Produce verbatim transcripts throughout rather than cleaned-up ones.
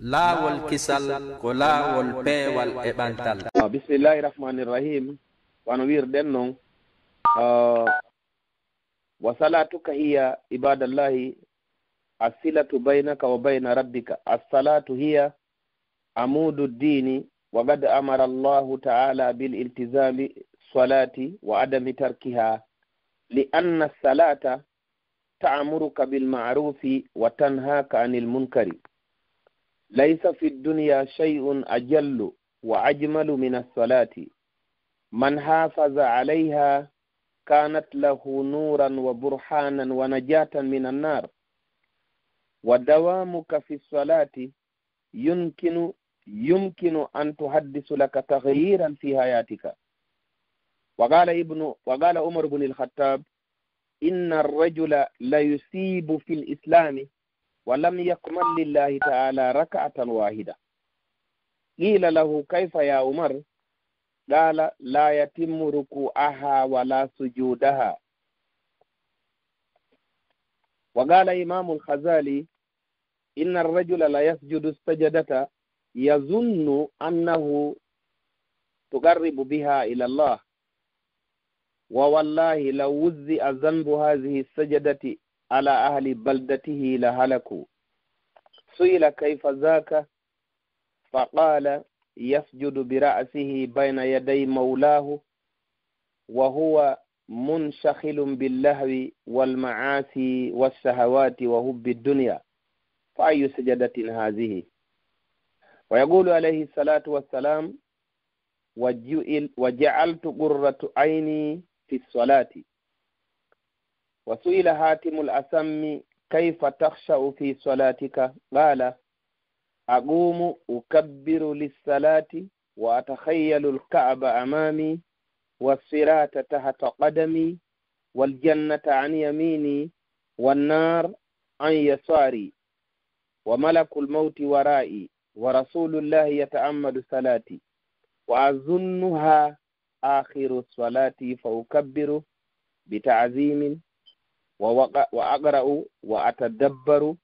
Laawol kisal ko laawol peewal e ɓantal. Ah, bismillahi rahmani rahim. Wano wirɗen non, ah, wa salatuka hiya ibadallahi asilatu baynaka wa bayna rabbika. As-salatu hiya amudu ddini, wa qad amara Allahu ta'ala bil iltizami salati wa adami tarkiha, li anna salata ta'muruka bil ma'rufi wa tanhaka anil munkari. Laysa fi dunya shay'un ajallu wa ajmalu min as-salati. Man hafaza alayha kanat lahu nuran wa burhanan wa najatan min an-nar. Wa dawamuka fi salati yumkinu, yumkinu an tuhaddisa laka taghyiran fi hayatika. Wa qala ibnu, wa qala Umar ibn al-Khattab, inna ar-rajula la yusibu fi al-islami wa lam yakmal lillahi ta'ala rak'atan wahida. Qila lahu, kayfa ya Umar? Qala, la yatimmu ruku'aha wa la sujudaha. Wa qala Imam al-Ghazali, inna ar-rajula la yasjudu as-sajdata yazunnu annahu tuqarribu biha ila Allah. Wa wallahi law wuzzi'a zanbu hadhihi as-sajdati ala ahli baldatihi la halaku. Su'ila kayfa dhaka? Faqala yasjudu bi ra'sihi bayna yaday mawlahu wa huwa munshaghalun bil lahwi wal ma'asi wash shahawati wa hubbi dunya. Fa ayyu sajdatin hadhihi? Wa yaqulu alayhi salatu wassalam, wa ju'il-, wa ja'altu qurrata ayni fi salati. Wa su'ila Hatimul Asammi, kayfa takhsha'u fi salatika? Qala, aqumu ukabbiru lis-salati wa atakhayyalu al-Ka'ba amami was-sirata tahta qadami wal-jannata an yamini wan-nar an yasari wa malakul mawti wara'i wa rasulullahi yata'ammadu salati wa azunnuha akhiru salati fa ukabbiru bi ta'zimin wa waqa-, wa aqra'u wa atadabbaru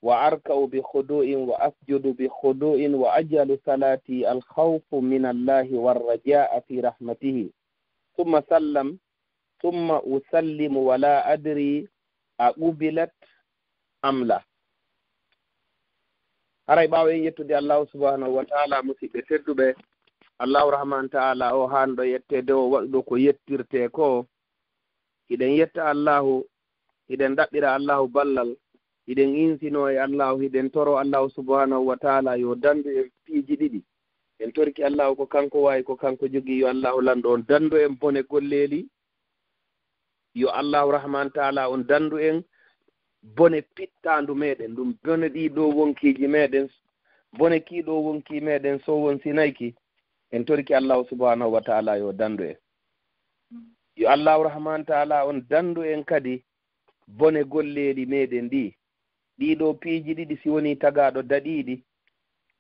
wa arka'u bi khudu'in wa asjudu bi khudu'in wa aj'alu salati al-khawfu min Allahi war-raja'a fi rahmatihi. Thumma sallam, thumma usallimu wa la adri a qubilat am la. Haray ɓaawo en yettude Allahu subhanahu wa ta'ala, musiɓɓe tedduɓe, Allahu rahman ta'ala o haanɗo yetteede, o waɗuɗo ko yettirtee ko. Hiɗen yetta Allahu, hiɗen ɗaɓɓira Allahu ballal, hiɗen insinoo e Allahu, hiɗen toroo Allahu subhanahu wa ta'ala yo dandu en piiji ɗiɗi. En torike Allahu ko kanko waawi, ko kanko jogii, yo Allahu lanɗo on dandu en bone golleeli. Yo Allahu rahman ta'ala on dandu en bone pittaandu meɗen, ɗum bone ɗii ɗoo wonkiiji meɗen, bone kii ɗoo wonkii meɗen so wonsinayki, en torike Allahu subhanahu wa ta'ala yo dandu en. Yo Allahu rahman ta'ala on dandu en kadi bone golleeli meɗen ɗii. Ɗii ɗoo piiji ɗiɗi si wonii tagaaɗo daɗiiɗi,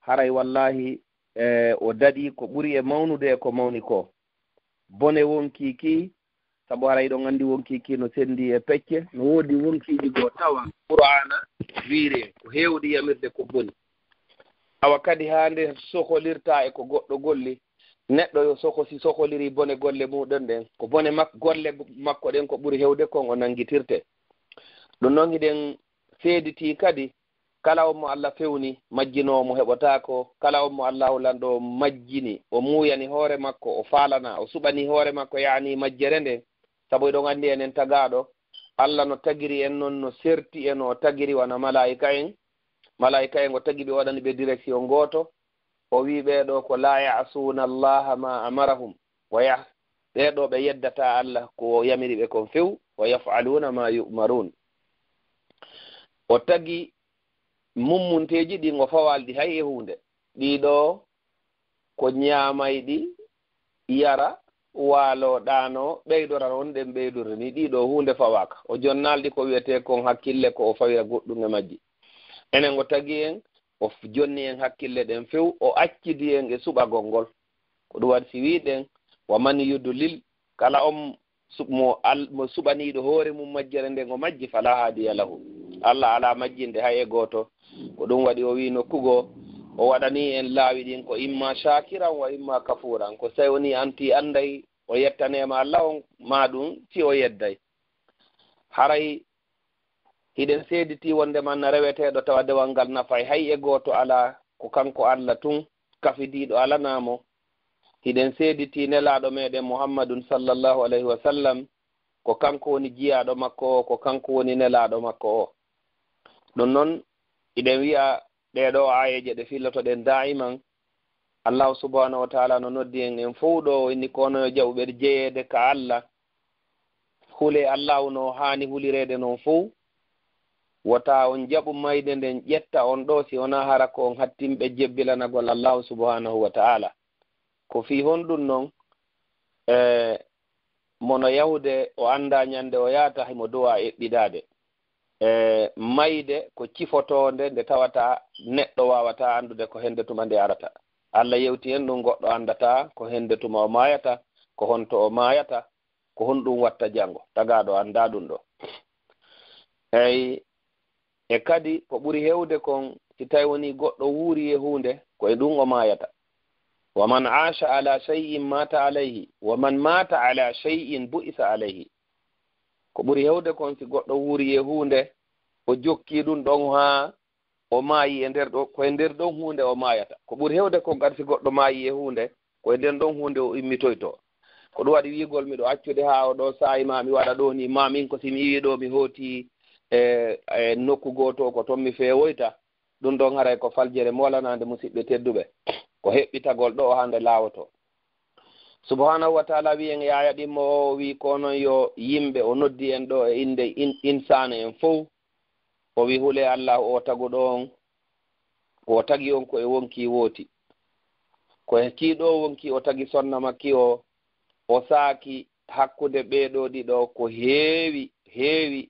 haray wallahi, e, o daɗii ko ɓuri e mawnude e ko mawni ko. Bone wonkii kii, sabu haray hiɗon anndi wonkii kii no senndi e pecce, no woodi wonkiiji goo tawa Qur'aana wiiri en ko heewɗi yamirde ko boni. Awa kadi haa nde sokolirta e ko goɗɗo golli, neɗɗo yo soko, si sokoliri bone golle muɗum ɗen, ko bone mak-, golle makko ɗen ko ɓuri heewde kon o nanngitirte. Ɗum noon hiɗen seeditii kadi kala on mo Allah fewni, majjinoowo mo heɓotaako. Kala on mo Allahu lanɗo majjini, o muuyani hoore makko, o faalana, o suɓani hoore makko, yaani majjere nden. Sabu eɗon anndi enen tagaaɗo, Allah no tagiri en non, no serti e no o tagiri wano malaa'ika en. Malaa'ika en o tagi ɓe, waɗani ɓe direction gooto. O wii ɓee ɗoo ko la ya'suuna Allaha ma amarahum. Wa ya-, ɓee ɗoo ɓe yeddataa Allah ko o yamiri ɓe kon few. Wa yaf'aluuna ma yu'maruun. O tagi mummunteeji ɗin o fawaalɗi hay e huunde. Ɗii ɗoo ko ñaamayɗi, yara, waaloo, ɗaanoo, ɓeydora no woni ɗen ɓeydorde nii. Ɗii ɗoo huunde fawaaka. O jonnaalɗi ko wi'etee kon hakkille ko o fawira goɗɗum e majji. Enen o tagi en, o f-, jonni en hakkille ɗen few, o accidi en e suɓagol ngol. Ko ɗum waɗi si wiiɗen, wa man yudlil, kala on su-, mo al-, mo suɓaniiɗo hoore mum majjere nden o majji, fala haadiya lahu. Allah alaa majjinde hay e gooto. Ko ɗum waɗi o wii nokku goo, o waɗanii en laawi ɗin ko imma shaakiran wa imma kafuuran. Ko si tawii wonii anti annday o yettaneema Allah on, maa ɗum si o yedday. Haray hiɗen seeditii wonde man na reweteeɗo tawa dewal ngal nafay hay e gooto alaa, ko kanko Allah tun kafidiiɗo alanaa mo. Hiɗen seeditii nelaaɗo meɗen Muhammadun sallallahu alayhi wa sallam, ko kanko woni jiyaaɗo makko o, ko kanko woni nelaaɗo makko o. Ɗum non, hiɗen wi'a ɗee ɗoo aayeeje ɗe fillotoɗen daa'iman, Allahu subhanahu wa ta'ala no noddi en, en fow ɗoo, inni ko onon yo jaɓuɓe jeyeede ka Allah. Hulee Allahu no haani hulireede non fow. Wota on jaɓu mayde nden ƴetta on ɗoo, si wonaa hara ko on hattinɓe jebbilanagol Allahu subhanahu wa ta'ala. Ko fii honɗum non? E, mono yahude o anndaa ñande o yaata, himo du'a eɓɓidaade. E, mayde ko cifotoonde nde tawata neɗɗo waawata anndude ko hende tuma nde arata. Allah yewti en ɗum, goɗɗo anndataa ko hende tuma o maayata, ko honto o maayata, ko honɗum watta janngo. Tagaaɗo anndaa ɗum ɗoo. Eyi, e kadi ko ɓuri heewde kon, si tawi wonii goɗɗo wuuri e huunde, ko e ɗum o maayata. Wa man aasha ala shay'in mata alayhi, wa man mata ala shay'in bu'isa alayhi. Ko ɓuri heewde kon, si goɗɗo wuuri e huunde, o jokki ɗum ɗon haa o maayi e nder ɗo, ko e nder ɗon huunde o maayata. Ko ɓuri heewde kon kadi, si goɗɗo maayi e huunde, ko e nden ɗon huunde o immitoytoo. Ko ɗum waɗi wiigol, miɗo accude haa oo ɗoo saa'i, maa mi waɗa ɗoo nii, maa min ko si mi iwii ɗoo, mi hooti e, e nokku gooto, ko ton mi feewoyta. Ɗum ɗon haray ko faljere moolanaande, musiɓɓe tedduɓe. Ko heɓɓitagol ɗoo haa nde laawotoo. Subhanahu wa ta'ala wi'i en e aaya ɗimmo o, o wi'i ko onon yo yimɓe, o noddi en ɗoo e innde in-, insaana en fow. O wi'i hulee Allahu o taguɗo on, ko o tagi on ko e wonkii wooti. Ko e kii ɗoo wonkii o tagi sonna makki o, o saaki hakkunde ɓee ɗoo ɗiɗo ko heewi, heewi,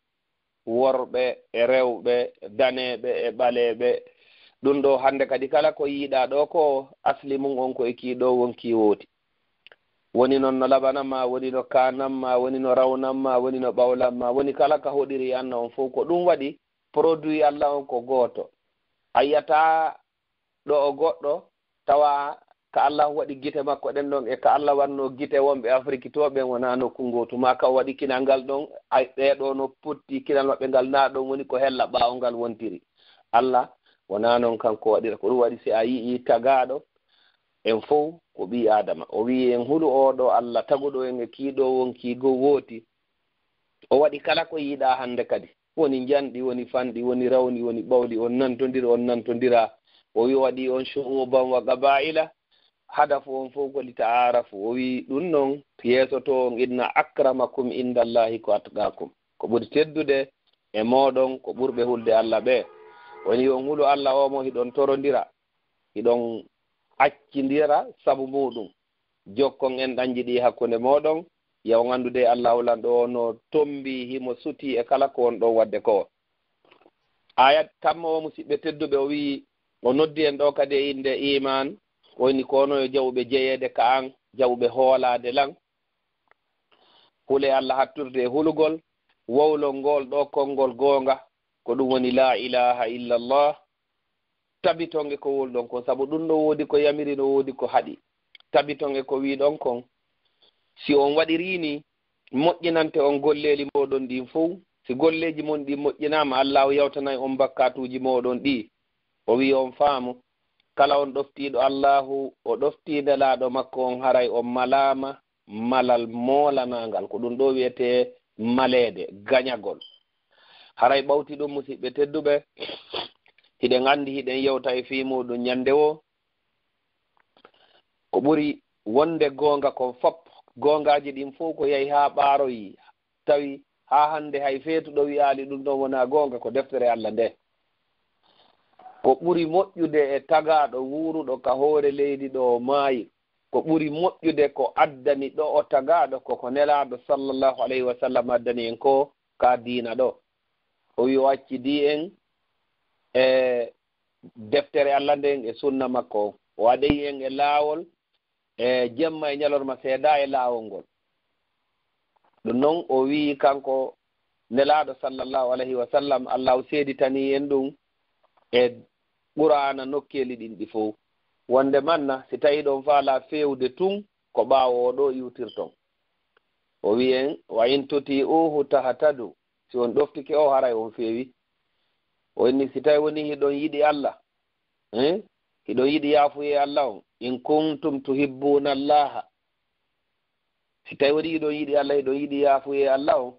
worɓe e rewɓe, daneeɓe e ɓaleeɓe. Ɗum ɗoo hannde kadi kala ko yiiɗaa ɗoo ko asli mum on ko e kii ɗoo wonkii wooti. Woni non no labanam maa, woni no kaanam maa, woni no rawnam maa, woni no ɓawlam maa, woni kala ka hoɗiri anna on fow. Ko ɗum waɗi produit Allah on ko gooto. A yi'ataa ɗo o goɗɗo, tawa ka Allah waɗi gite makko ɗen ɗon, e ka Allah wannoo gite wonɓe Afiriki to ɓen, wonaa nokku ngootu. Maa ka o waɗi kinal ngal ɗon, ay, ɓee ɗoo no potti kinal maɓɓe ngal, naa ɗon woni ko hella ɓaawo ngal wontiri. Allah wonaa non kanko waɗira. Ko ɗum waɗi si a yi'ii tagaaɗo, en fow ko ɓii Aadama. O wi'i en hulu oo ɗoo Allah taguɗo en e kii ɗoo wonkii goo wooti. O waɗi kala ko yiɗaa hannde kadi. Woni njanɗi, woni fanɗi, woni rawni, woni ɓawli, on nantondiri, on nantondira. O wi'i o waɗi on shu'uban wa qabaa'ila. Hadafu on fow ko li ta'aarafu. O wi'i ɗum non, yeeso to on, inna akramakum indallahi ko atqaakum. Ko ɓuri teddude e mooɗon ko ɓurɓe hulde Allah ɓee. Woni on hulu Allah oo mo hiɗon torondira, hiɗon accindira sabu muuɗum. Jokkon enɗanji ɗi hakkunde mooɗon. Yo on anndu dey Allaahu Lanɗo o no tombii, himo sutii e kala ko on ɗon waɗde ko. Aaya tammo o, musiɓɓe tedduɓe, o wi'i, o noddi en ɗoo kadi e innde iimaan, o inni ko onon yo jaɓuɓe jeyeede ka an, jaɓuɓe hoolaade lan. Hule Allah hattirde e hulugol, wowlon ngol ɗoo konngol goonga, ko ɗum woni laa ilaaha illallah. Tabiton e ko wowluɗon kon, sabu ɗum no woodi ko yamiri, no woodi ko haɗi. Tabiton e ko wi'uɗon kon. Si on waɗirii nii, moƴƴinante on golleeli mooɗon ɗin fow. Si golleeji mon ɗin moƴƴinaama, Allaahu yawtanay on bakkaatuuji mooɗon ɗii. O wi'i on faamu, kala on ɗoftiiɗo Allaahu, o ɗoftii Nelaaɗo makko on, haray on malaama malal moolanaangal. Ko ɗum ɗoo wi'etee maleede, gañagol. Haray ɓawti ɗum, musiɓɓe tedduɓe, hiɗen anndi, hiɗen yewta e fii muuɗum ñannde woo. Ko ɓuri wonde goonga kon fop, goongaaji ɗin fow ko yahi haa ɓaaroyi, tawi haa hannde hay feetuɗo wi'aali ɗum ɗon wonaa goonga, ko deftere Allah nde. Ko ɓuri moƴƴude e tagaaɗo wuuruɗo ka hoore leydi ɗo o maayi, ko ɓuri moƴƴude ko addani ɗo o tagaaɗo ko ko Nelaaɗo sallallahu alayhi wa sallam addani en ko ka diina ɗo. O wi'i o accidi en e deftere Allah nden e sunna makko on. O aɗeyi en e laawol e jemma e ñalorma seedaa e laawol ngol. Ɗum non o wi'i kanko Nelaaɗo sallallahu alayhi wa sallam, Allahu seeditanii en ɗum e Qur'aana nokkeeli ɗin ɗi fow. Wonde manna, si tawii ɗon faalaa feewde tun, ko ɓaawo oo ɗoo iwtirton. O wi'i en, "Wa in tuti'uhu tahtadu." Si on ɗoftike o, haray on feewi. O inni, si tawi woni hiɗon yiɗi Allah, eh? Hiɗon yiɗi yaafuyee Allah on. "In kuntum tuhibbuna Allaha." Si tawi woni hiɗon yiɗi Allah, hiɗon yiɗi yaafuyee Allah on,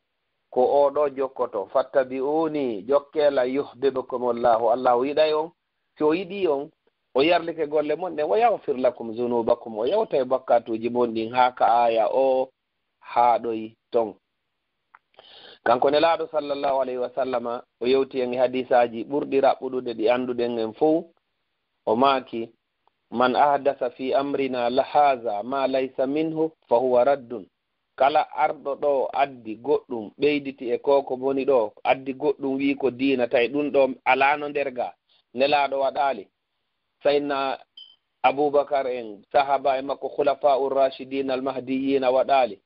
ko oo ɗoo jokkoto. "Fattabi'uni", jokkee lan, "yuhbibkumullahu", Allahu yiɗay on. Si o yiɗii on, o yarlike golle mon ɗen, "wa yaghfir lakum zunubakum", o yawtay bakkaatuuji mon ɗin, haa ka aaya oo haaɗoyi ton. Kanko Nelaaɗo sallallahu alayhi wa sallama, o yewti en e hadiisaaji ɓurɗi raɓɓuɗude ɗi annduɗen en fow. O maaki, "Man ahdasa fi amrina la haza ma laysa minhu fa huwa raddun." Kala arɗo ɗo addi goɗɗum ɓeyditi e ko ko woni ɗo, addi goɗɗum wi'i ko diina, tawi ɗum ɗo alaano nder ga, Nelaaɗo waɗaali. Sayyidina Abubakar en, sahaba en makko, khulafa'ur rashidin al mahdiyyin waɗaali.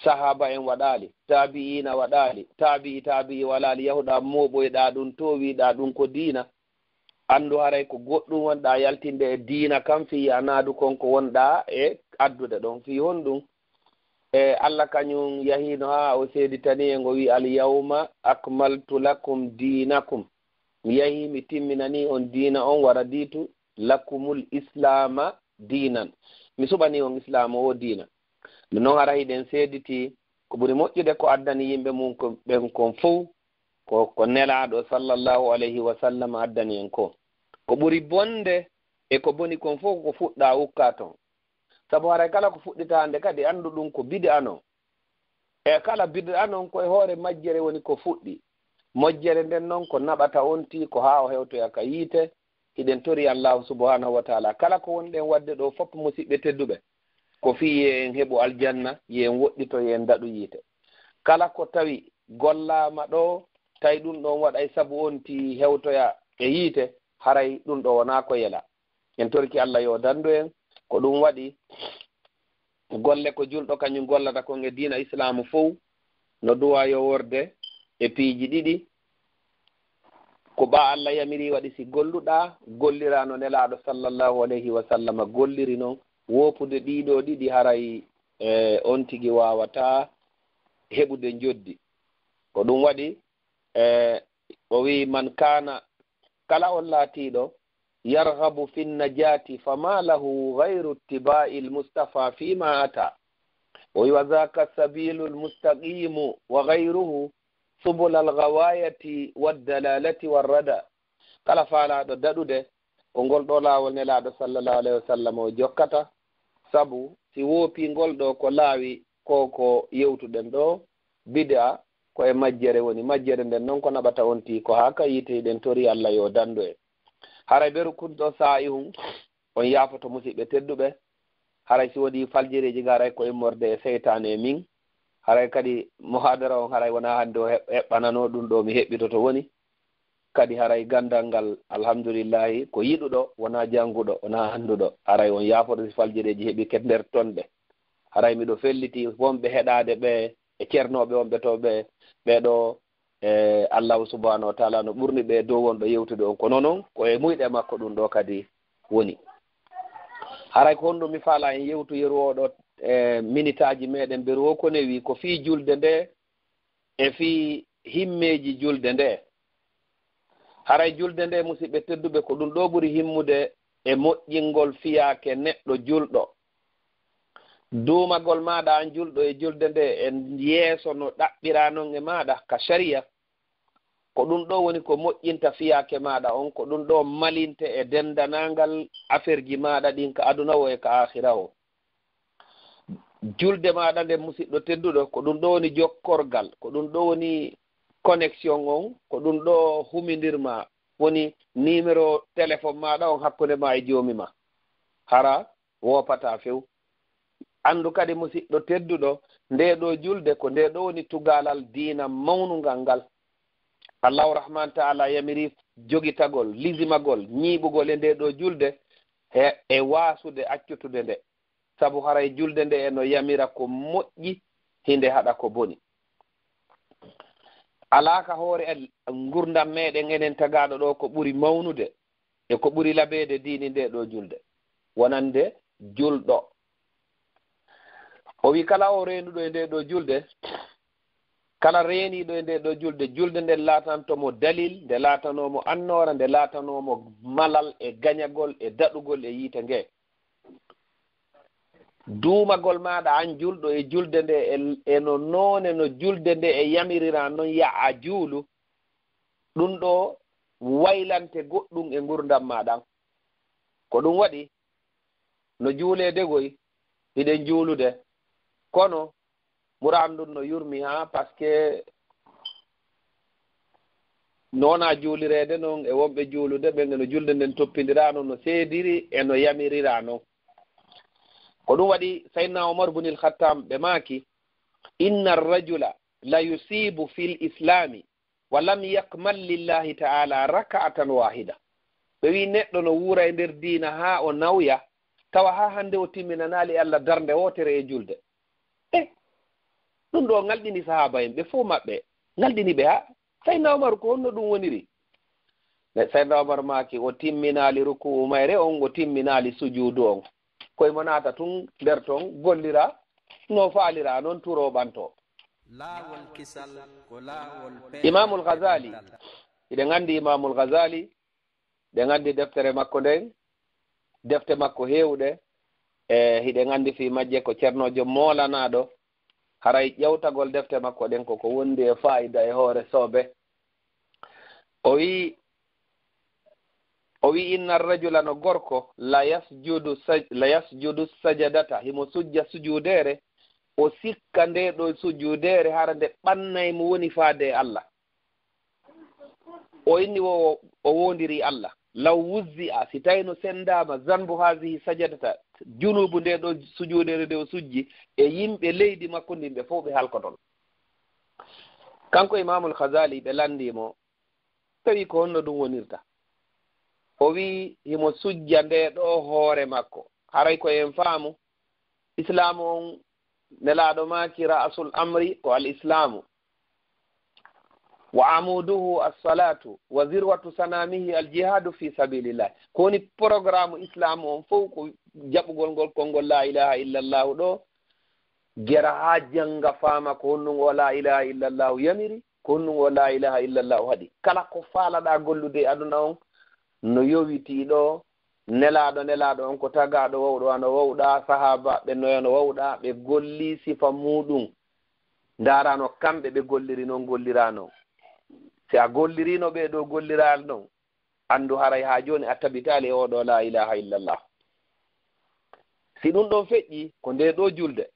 Sahaba en waɗaali, taabi'iina waɗaali, taabi'i taabi'i waɗaali, yahuɗaa mooɓoyɗaa ɗum to wi'ɗaa ɗum ko diina. Anndu haray ko goɗɗum wonɗaa yaltinde e diina kan fii a naadu kon ko wonɗaa e addude ɗon. Fii honɗum? E Allah kañum yahiino haa o seeditanii en, o wi'i, "Al yawma akmaltu lakum diinakum." Mi yahii, mi timminanii on diina on, "wa raditu lakumul islaama diinan." Mi suɓanii on Islaamu o diina. Nde non hara hiɗen seeditii ko ɓuri moƴƴude ko addani yimɓe mum ko, ɓen kon fow, ko, ko Nelaaɗo sallallahu alayhi wa sallam addani en ko. Ko ɓuri bonde e ko boni kon fow ko fuɗɗaa ukkaa ton. Sabu haray kala ko fuɗɗitaande kadi anndu ɗum ko bid'a non. E kala bid'a non ko e hoore majjere woni ko fuɗɗi. Mojjere nden non ko naɓata on tii ko haa o hewtoya ka yiite. Hiɗen tori Allahu subhanahu wa taala kala ko wonɗen waɗde ɗo fof, musiɓɓe tedduɓe, ko fii yo en heɓu aljanna, yo en woɗɗito, yo en daɗu yiite. Kala ko tawi gollaama ɗo, tawi ɗum ɗon waɗay sabu on tii hewtoya e yiite, haray ɗum ɗo wonaa ko yela. En torki Allah yo dandu en. Ko ɗum waɗi golle ko julɗo kañum gollata kon e diina Islaamu fow, no duwa yo worde e piiji ɗiɗi. Ko ɓaa Allah yamiri waɗi, si golluɗaa, golliraa no Nelaaɗo sallallahu alayhi wa sallam golliri non, woopude ɗiɗo ɗiɗi haray, e, on tigi waawataa heɓude njoddi. Ko ɗum waɗi, e, o wi'i, "Man kaana," kala on laatiiɗo, "yarghabu fi najaati, fama lahu ghayru ittiba'il Mustafa fima ata." O wi'i, "Wa dhaka sabilul mustaqimu wa ghayruhu subulal ghawayati wad dalalati war rada." Kala faalaaɗo daɗude, ko ngol ɗo laawol Nelaaɗo sallallahu alayhi wa sallam o jokkata, sabu si woopii ngol ɗo ko laawi ko, ko yewtuɗen ɗo, bid'a ko e majjere woni. Majjere nden non ko naɓata on tii ko haa ka yiite. Hiɗen tori Allah yo dandu en. Haray beru kunto saa'ihun, on yaafoto musiɓɓe tedduɓe. Haray si woni faljereeji ga haray ko immorde e seytaane e min. Haray kadi muhadara on haray wonaa hannde o heɓ-, heɓɓanano ɗum ɗo mi heɓɓitoto woni. Kadi haray ganndal ngal, alhamdulillahi, ko yiɗuɗo, wonaa jannguɗo, wonaa annduɗo. Haray on yaafoto si faljereeji heɓi ke nder tonɗe. Haray miɗo felliti wonɓe heɗaade ɓe e cernooɓe wonɓe to ɓe, ɓe ɗo, e Allahu subhanahu wa taala no ɓurni ɓe dow wonɗo yewtude on. Kono noon ko e muyɗe makko ɗum ɗo kadi woni. Haray ko honɗum mi faala en yewtu yeru o ɗo, e minitaaji meɗen beru o ko newi ko fii julde nde e fii himmeeji julde nde. Haray julde nde, musiɓɓe tedduɓe, ko ɗum ɗo ɓuri himmude e moƴƴingol fiyaake neɗɗo julɗo. Duumagol maaɗa an julɗo e julde nde e yeeso no ɗaɓɓiraa non e maaɗa ka shari'a, ko ɗum ɗo woni ko moƴƴinta fiyaake maaɗa on, ko ɗum ɗo malinte e denndanangal aferji maaɗa ɗin ka aduna o e ka aakhira o. Julde maaɗa nden, musiɗɗo tedduɗo, ko ɗum ɗo woni jokkorgal, ko ɗum ɗo woni connexion on, ko ɗum ɗo humindirma, woni numéro téléphone maaɗa on hakkunde ma e Joomi ma. Hara woopataa few. Anndu kadi, musiɗɗo tedduɗo, nde ɗo julde ko nde ɗo woni tugaalal diina mawnungal ngal. Allahu Rahman Taala yamiri jogitagol, lizimagol, ñiiɓugol e nde ɗo julde he, e waasude accutude nde. Sabu haray julde nde e no yamira ko moƴƴi, hinde haɗa ko boni. Alaa ka hoore al-, ngurndam meeɗen enen tagaaɗo ɗo ko ɓuri mawnude e ko ɓuri labeede diini nde ɗo julde, wonande julɗo. O wi kala o reenuɗo e nde ɗo julde, kala reeniiɗo e nde ɗo julde, julde nden laatanto mo dalil, nde laatanoo mo annoora, nde laatanoo mo malal e gañagol e daɗugol e yiite nge. Duumagol maaɗa an julɗo e julde nde e, e no noone no julde nde e yamiriraa non ya a juulu, ɗum ɗo waylante goɗɗum e ngurndam maaɗa. Ko ɗum waɗi no juuleede goy, hiɗen juulude, kono Qur'an ndun no yurmi haa, parce que no wona juulireede non e wonɓe juulude ɓen e no julde nden toppindiraa non, no seediri e no yamiriraa non. Ko ɗum waɗi Sayyidina Umar bun il-Khattab ɓe maaki, "Inna rajula la yusibu fil islami wa lam yakmal lillahi ta'ala raka'atan wahida." Ɓe wi neɗɗo no wuura e nder diina haa o nawya, tawa haa hannde o timminanaali Allah darnde wootere e julde. Eh, ɗum ɗo ngalɗini sahaaba en ɓe fof maɓɓe. Ngalɗini ɓe haa Sayyidina Umar, ko honno ɗum woniri? Ne, Sayyidina Umar maaki, o timminaali ruku'u mayre on, o timminaali sujuudu on. Koye mo naata tun nder ton, gollira no faalira non, turo ɓanto. Laawol kisal ko laawol pe- Imaamul Ghazali, hiɗen anndi Imaamul Ghazali, ɗen anndi deftere makko nden, defte makko heewɗe, e hiɗen anndi fii majje ko Ceernoojo moolanaaɗo, haray ƴawtagol defte makko ɗen ko ko wondi e faayida e hoore soobe. O wi, o wi, "Inna rajula, no gorko, la yasjudu saj-, la yasjudu sajadata, himo sujja sujuudeere, o sikka nde ɗo sujuudeere hara nde ɓannay mo woni faade e Allah." O inni wo o woondiri Allah. "Law wuzzi'a, si tawi no senndaama, zanbu hazihi sajadata, junuubu nde ɗo sujuudeere nde o sujji, e yimɓe leydi makko ndin, ɓe fof ɓe halkoton." Kanko Imaamul Ghazali, ɓe lanndii mo, ɓe wi, "Ko honno ɗum wonirta?" O wi, "Himo sujja nde ɗo hoore makko." Haray ko en faamu, Islaamu on, Nelaaɗo maaki, "Ra'sul amri ko al islaamu, wa amuduhu as-salatu, wa zirwatu sanamihi al jihadu fi sabilillah." Ko woni programme Islaamu on fof ko jaɓugol ngol konngol la ilaha illallahu ɗo, gera haa jannga faama ko honɗum o la ilaha illallahu yamiri, ko honɗum o la ilaha illallahu haɗi. Kala ko faalaɗaa gollude e aduna on, no yowitii ɗo, Nelaaɗo, Nelaaɗo on ko tagaaɗo wawɗo, ano wawɗa, sahaabaaɓe noy ano wawɗa, ɓe golli sifa muuɗum. Ndaarano kamɓe ɓe golliri non, gollirano. Si a gollirino ɓe ɗo golliraali non, anndu haray haa jooni a tabitaali e oo ɗoo laa ilaaha illallah. Si ɗum ɗon feƴƴi, ko ndee ɗoo julde.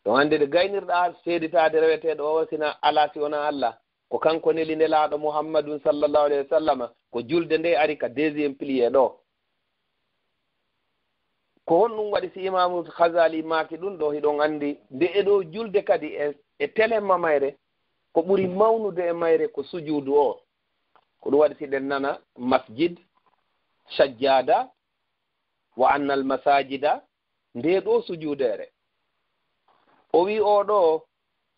Ɗon anndi nde gaynirɗaa seeditaade reweteeɗo oo, sina alaa si wonaa Allah. Ko kanko neli Nelaaɗo Muhammadun sallallahu alayhi wa sallama, ko julde nde ari ka deuxième pilier ɗoo. Ko honɗum waɗi si Imaamu Ghazali maaki ɗum ɗoo? Hiɗon anndi nde e ɗoo julde kadi e, e telemma mayre, ko ɓuri mawnude e mayre ko sujuudu oo. Ko ɗum waɗi si ɗen nana masjid, sajjada, wa annal masajida, ndee ɗoo sujuudeere. O wii oo ɗoo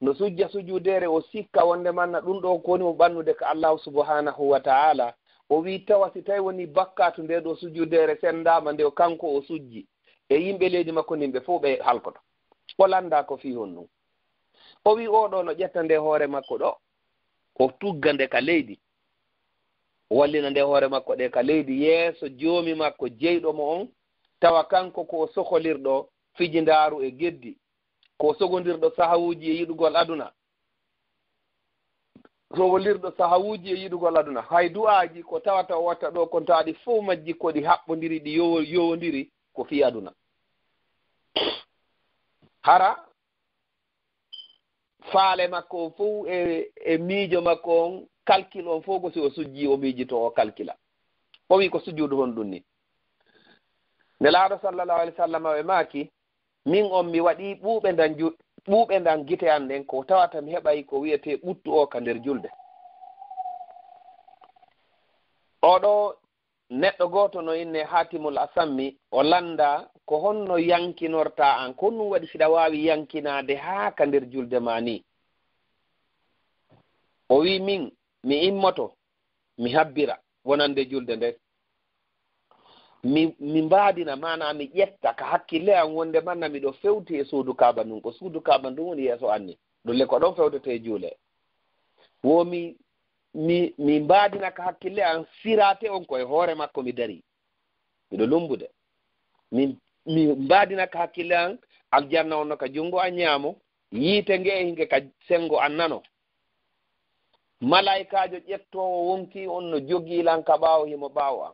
no sujja sujuudeere, o sikka wonde manna ɗum ɗoo ko woni mo ɓannude ka Allahu subhanahu wa ta'ala. O wii tawa si tawi woni bakkaatu ndee ɗoo sujuudeere senndaama nde kanko o sujji e yimɓe leydi makko ndin, ɓe fof ɓe halkoto. O lannda ko fii honɗum. O wii oo ɗoo no ƴetta nde hoore makko ɗoo, o tugga nde ka leydi. O wallina nde hoore makko ɗe ka leydi yeeso Joomi makko jeyɗo mo on, tawa kanko ko o sokolirɗo fijindaaru e geddi, ko o sogondirɗo sahawuuji e yiɗugol aduna. Sogondirɗo sahawuuji e yiɗugol aduna. Hay du'aaji ko tawata o watta ɗoo kon, tawa ɗi fof majji ko ɗi haɓɓondiri, ɗi yowo-, yowondiri ko fii aduna. Hara faale makko on fof e, e miijo makko on, calcul on fof ko si o sujji, o miijito, o calcula. O wii ko sujuudu honɗum ni? Nelaaɗo sallallahu alayhi wa sallam ɓe maaki, min on mi waɗi ɓuuɓe ndan ju-, ɓuuɓe ndan gite an ɗen, ko tawata mi heɓay ko wiyetee ɓuttu o ka nder julde. Oo ɗoo neɗɗo gooto no innee Haatimul Asammi, o lannda ko honno yankinortaa an, ko honɗum waɗi siɗa waawi yankinaade haa ka nder julde maa nii? O wi min, mi immoto, mi habbira wonande julde nden. Mi, mi mbaadina, maanaa mi ƴetta ka hakkille an wonde manna miɗo fewti e suudu Kaaba ndun, ko suudu Kaaba ndun woni yeeso an ni. Ɗun le ko ɗon fewtete e juule. Wo mi, mi, mi mbaadina ka hakkille an siraate on ko e hoore makko mi darii. Miɗo lumbude. Mi, mi mbaadina ka hakkille an, aljanna on no ka junngo an ñaamo, yiite nge e hinge ka senngo an nano. Malaa'ikaajo ƴettoowo wonkii on no jogii lan ka ɓaawo, himo ɓaawo an.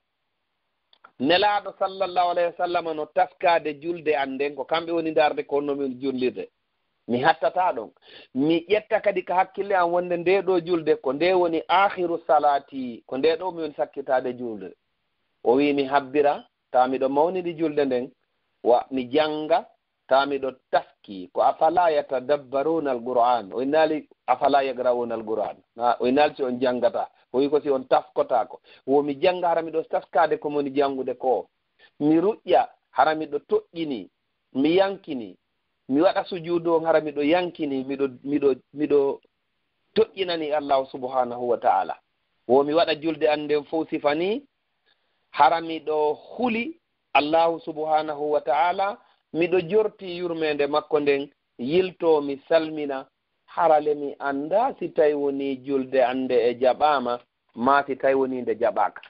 Nelaaɗo sallallahu alayhi wa sallam no taskaade julde an nden, ko kamɓe woni ndaarde ko honno min jullirde. Mi hattataa ɗon. Mi ƴetta kadi ka hakkille an wonde ndee ɗoo julde ko nde woni aakhiru salaati, ko nde ɗoo mi woni sakkitaade julde. O wi mi habbira, taa miɗo mawnini julde nden, wa mi jannga, taa miɗo taski. Ko afala yatadabbaruna al-Qur'an. O innaali afala yaqra'una al-Qur'an. Na, o innaali si on janngata. O wi ko si on taskotaako. Wo mi jannga hara miɗo taskaade ko moni janngude ko. Mi ruƴƴa hara miɗo toƴƴini. Mi yankini. Mi waɗa sujuudu on hara miɗo yankini. Miɗo, miɗo, miɗo toƴƴinani Allahu subhanahu wa ta'ala. Wo mi waɗa julde an nden fow sifa ni hara miɗo huli Allahu subhanahu wa ta'ala, miɗo jorti yurmeende makko nden, yiltoo mi salmina, hara le mi anndaa si tawi wonii julde an nde e jaɓaama, maa si tawi wonii nde jaɓaaka.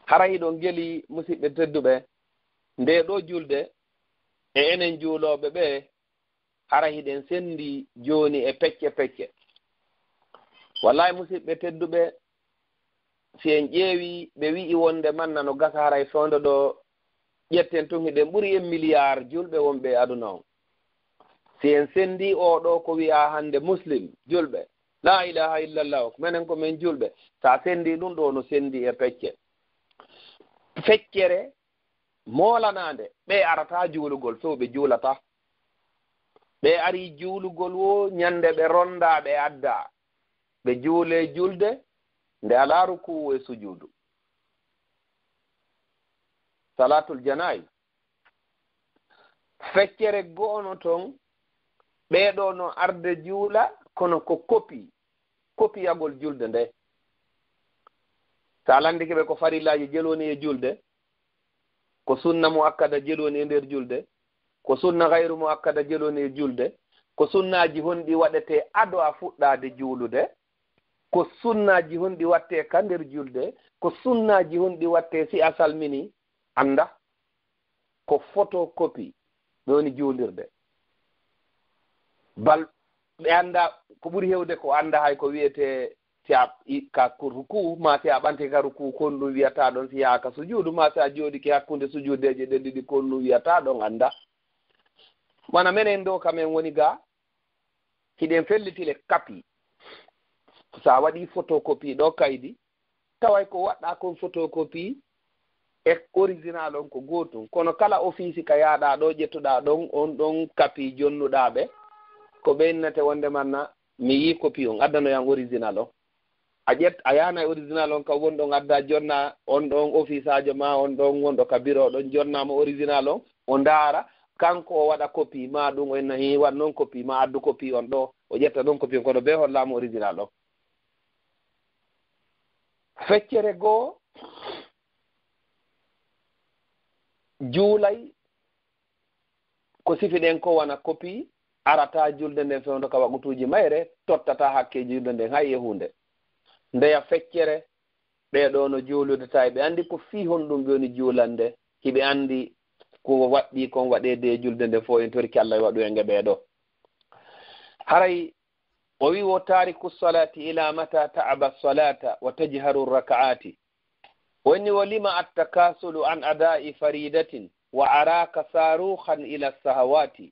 Hara hiɗon geli, musiɓɓe tedduɓe, ndee ɗoo julde e enen juulooɓe ɓee, hara hiɗen senndi jooni e pecce pecce. Wallahi, musiɓɓe tedduɓe, si en ƴeewi, ɓe wi'i wonde manna no gasa haray fewndo ɗo, ƴetten tun hiɗen ɓuri en miliyaar julɓe wonɓe e aduna on. Si en senndi oo ɗoo ko wi'aa hannde muslim, julɓe, laa ilaaha illallah, menen ko men julɓe. Sa senndi ɗun ɗoo no senndi e pecce. Feccere moolanaande, ɓe arataa juulugol, few ɓe juulataa. Ɓe arii juulugol woo ñande ɓe ronndaa, ɓe addaa. Ɓe juulee julde nde alaa rukuu e sujuudu. Salaatul janaa'iz. Feccere go'o no ton, ɓee ɗoo no arde juula, kono ko kopi, kopiyagol julde nde. Sa landike ɓe ko farillaaji jelu woni e julde, ko sunna muakkada jelu woni e nder julde, ko sunna gayru muakkada jelu woni e julde, ko sunnaaji honɗi waɗetee ado a fuɗɗaade juulude, ko sunnaaji honɗi waɗetee ka nder julde, ko sunnaaji honɗi waɗetee si a salmini, annda ko photocopie, ɓe woni juulirde. Bal ɓe annda ko ɓuri hewde ko annda hay ko wiyetee si a i-, ka ku-, ruku, ma si a ɓanti ka ruku, ko honɗum wiyata ɗon, si yaha ka sujuudu, ma si a jooɗike hakkunde sujuudeeje ɗen ɗiɗi, ko honɗum wiyata ɗon, annda. Wano menen ɗoo ka men woni ga, hiɗen felliti le kapi. Sa waɗi photocopie ɗoo kaydi, taway ko waɗɗaa kon photocopie e original on ko gootum. Kono kala ofiisi ka yaaɗaa ɗoo, ƴettuɗaa ɗon, on ɗon kapi jonnuɗaa ɓe, ko ɓe innete wonde manna, mi yii kopi on, addanoyan original on. A ƴet-, a yahanay original on ka wonɗon adda jonna, on ɗon ofiisaajo ma, on ɗon wonɗo ka biro ɗon, jonna mo original on, o ndaara, kanko o waɗa kopi ma ɗum, o inna, "Hii, waɗ noon kopi ma, addu kopi on ɗo." O ƴetta ɗon kopi on, kono bee hollaama original on. Feccere goo, juulay ko sifi ɗen ko wona kopi, arata julde nden fewndo ka waqutuuji mayre, tottata hakkeeji julde nden hay e huunde. Ndeya feccere, ɓee ɗoo no juulude tawi ɓe anndi ko fii honɗum ɓe woni juulande, hiɓe anndi ko waɗɗii kon waɗeede e julde nden fof, en torike Allah yo waɗu en e ɓee ɗoo. Haray o wi wo, "Taariku salaati ila mata ta'aba salata wa tajharu rakaati." O inni wo, "Lima attakasulu an adaa'i faridatin wa araka saruxan ila sahawati.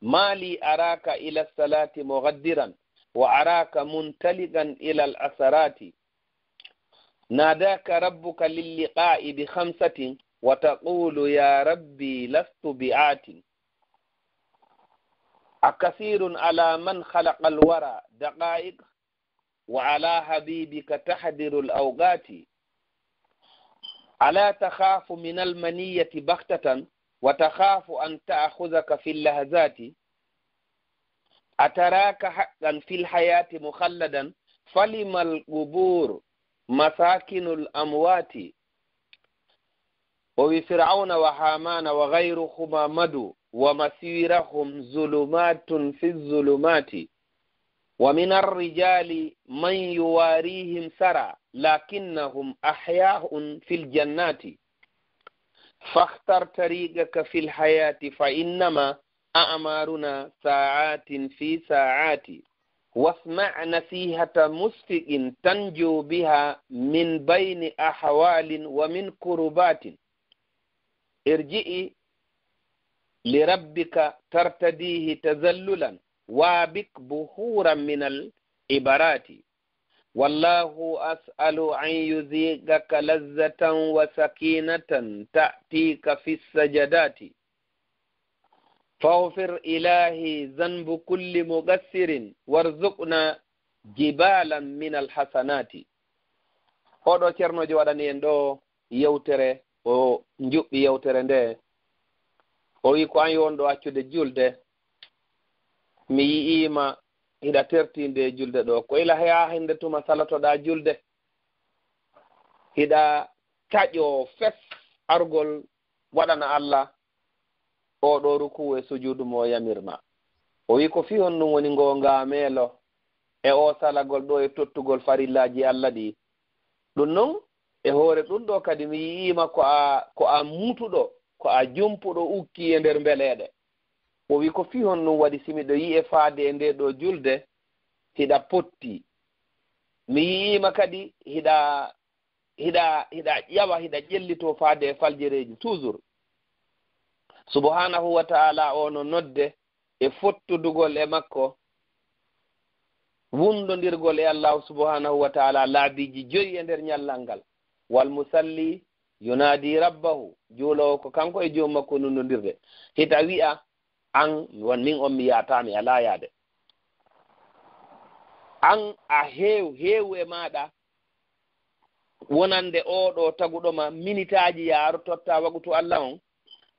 Ma li araka ila salati mughaddiran wa araka muntaliqan ila al asarati. Nadaka rabbuka lil liqa'i bi khamsatin wa taqulu ya rabbi lastu bi atin. Akasirun ala man khalaqa al wara daqa'iq wa ala habibika tahdiru al awqati. Ala takhafu min al maniyati baghtatan wa takhafu an ta'khudhaka fi al lahzati. أتراك حقا في الحياة مخلدا، فلم القبور مساكن الأموات. O wi فرعون وهامان وغيرهما مدوا ومسيرهم ظلمات في الظلمات، ومن الرجال من يواريهم سرى لكنهم أحياء في الجنات. فاختر طريقك في الحياة فإنما أعمارنا ساعات في ساعات، واسمع نصيحة مشفق تنجو بها من بين أهوال ومن كربات. ارجع لربك ترتديه تذللا، وابق بحورا من العبرات. والله أسأل أن يذيقك لذة وسكينة تأتيك في السجدات. فاغفر إلهي ذنب كل مقصر وارزقنا جبالا من الحسنات. Oɗo ceernoojo waɗani en ɗo yewtere, o njuɓɓi yewtere nde. O wi ko an yo wonɗo accude julde. Mi yi'iima hiɗa tertinde e julde ɗo. Ko ila haa hannde tuma salotoɗaa julde. Hiɗa taƴoo fes argol waɗana Allah oɗo ruku'u e sujuudu mo o yamirma. O wi ko fii honɗum woni ngo ngaameelo e o salagol ɗo e tottugol farillaaji Allah ɗi. Ɗum non e hoore ɗum ɗo kadi mi yi'iima ko a, ko a mutuɗo, ko a jumpuɗo ukki e nder mbeleeɗe. O wi ko fii honɗum waɗi si miɗo yi'e faade e nde ɗo julde hiɗa potti. Mi yi'iima kadi hiɗa, hiɗa, hiɗa ƴawa, hiɗa ƴellitoo faade e faljereeji toujours. Subhanahu wa ta'ala o no nodde e fottudugol e makko, wundondirgol e Allahu subhanahu wa ta'ala laabiiji joyi e nder ñallal ngal. Wal musalli yunaadi rabbahu, juuloowo ko kanko e joom makko nundondirde. Hita wi'a, an, won min on mi yaata, mi alaa yaade. An a heew, heewu e maaɗa wonande oɗo taguɗo ma minitaaji yaaro totta wagutu Allah on,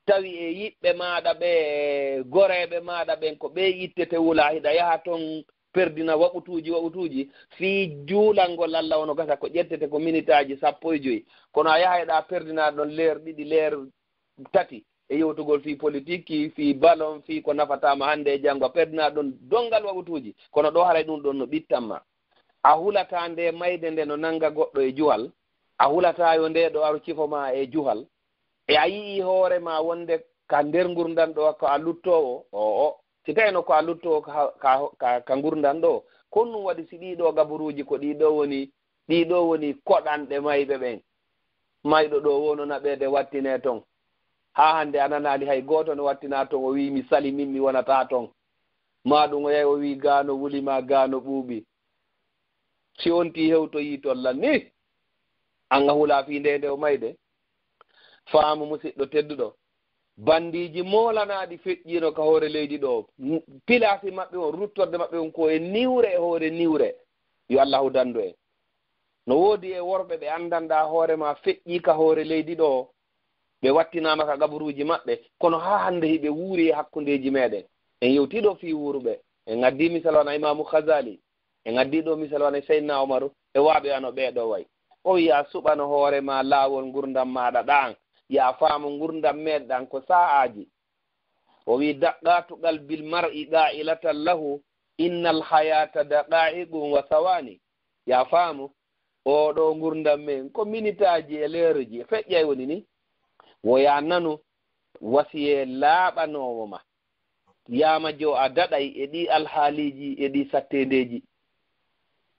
tawi e yiɓɓe maaɗa ɓe, goreeɓe maaɗa ɓen ko ɓe ittete wula, hiɗa yaha ton perdina wagutuuji, wagutuuji, fii juulangol Allah ono gasa ko ƴettete ko minitaaji sappo e joyi. Kono a yaha eɗa perdina ɗon leer ɗiɗi, leer tati e yewtugol fii politique, fii ballon, fii ko nafataama hannde e janngo, a perdina ɗon donngal wagutuuji. Kono ɗo haray ɗum ɗon no ɓittanma. A hulataa nde mayde nde no nannga goɗɗo e juhal. A hulataa yo nde ɗo aru cifo ma e juhal. E a yi'ii hoore ma wonde ka nder ngurndan ɗo ko a luttoowo? Oo. Si tawino ko a luttoowo ka, ka, ka, ka ngurndan ɗo, ko honɗum waɗi si ɗii ɗo gaburuuji ko ɗii ɗo woni, ɗii ɗo woni koɗanɗe mayɓe ɓen? Mayɗo ɗo wonona ɓe de wattine ton. Haa hannde a nanaali hay gooto no wattina ton, o wii, "Mi sali min, mi wonataa ton." Maa ɗum o yahi o wii, "Gaano wuli maa gaano ɓuuɓi." Si on tii hewtoyii ton lan ni, an a hulaa fii nde nde o mayde. Faamu musiɗɗo tedduɗo. Bandiiji moolanaaɗi feƴƴiino ka hoore leydi ɗo. N-, pilaasi maɓɓe on, ruttorde maɓɓe on ko e niwre e hoore niwre. Yo Allahu dandu en. No woodi e worɓe ɓe anndanɗaa hoore maa feƴƴii ka hoore leydi ɗo. Ɓe wattinaama ka gaburuuji maɓɓe. Kono haa hannde hiɓe wuuri e hakkundeeji meɗen. En yewtii ɗo fii wuuruɓe. En addii misal wano Imaamu Ghazali. En addii ɗo misal wano Seydina Umaru. E waaɓe wano ɓee ɗo way. O wi'i a suɓano hoore maa laawol ngurndan maaɗa ɗan. Yo a faamu ngurndan meɗen ɗan ko saa'aaji. O wi'i, "Daqqatu qalbil mar'i qa'ilatan lahu, innal hayata daqa'iqun wa sawani." Yo a faamu, oo ɗo ngurndan men ko minitaaji e leeruji, e feƴƴay woni ni. Wo yo a nanu wasiyee laaɓanoowo ma. Yo a majjo a daɗay e ɗii alhaaliiji, e ɗii satteendeeji.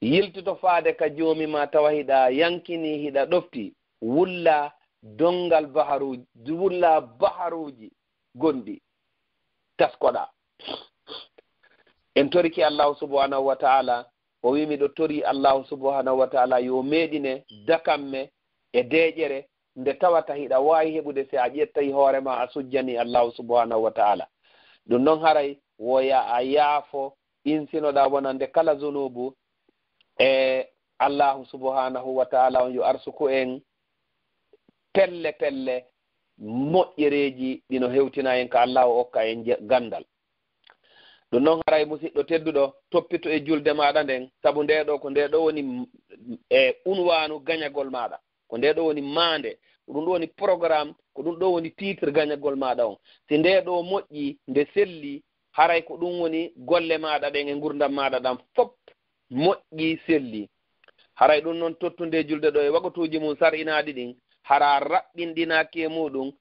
Yiltito faade ka Joomi maa tawa hiɗa yankinii, hiɗa ɗofti. Wulla donngal baharuuji, wulla baharuuji gonɗi, taskoɗaa. En torike Allahu subhanahu wa ta'ala, o wi'i, "Miɗo torii Allahu subhanahu wa ta'ala yo meeɗine dakamme e deeƴere nde tawata hiɗa waawi heɓude si a ƴettay hoore maa a sujjanii Allahu subhanahu wa ta'ala." Ɗum non haray wo yo a yaafo, insinoɗaa wonande kala zunuubu, e Allahu subhanahu wa ta'ala on yo arsuku en pelle pelle moƴƴereeji ɗino hewtina en ka Allahu okka en je-, ganndal. Ɗum noon haray, musiɗɗo tedduɗo, toppito e julde maaɗa nden, sabu ndee ɗoo, ko ndee ɗoo woni m-, e unwaanu gañagol maaɗa. Ko ndee ɗoo woni maande, ko ɗum ɗoo woni programme, ko ɗum ɗoo woni titre gañagol maaɗa on. Si ndee ɗoo moƴƴi, nde selli, haray ko ɗum woni golle maaɗa ɗen e ngurdam maaɗa ɗam fof moƴƴi, selli. Haray ɗum noon tottunde julde ɗoo e waqtuuji mum sar'inaaɗi ɗin, hara raɓɓinɗinaaki e muɗum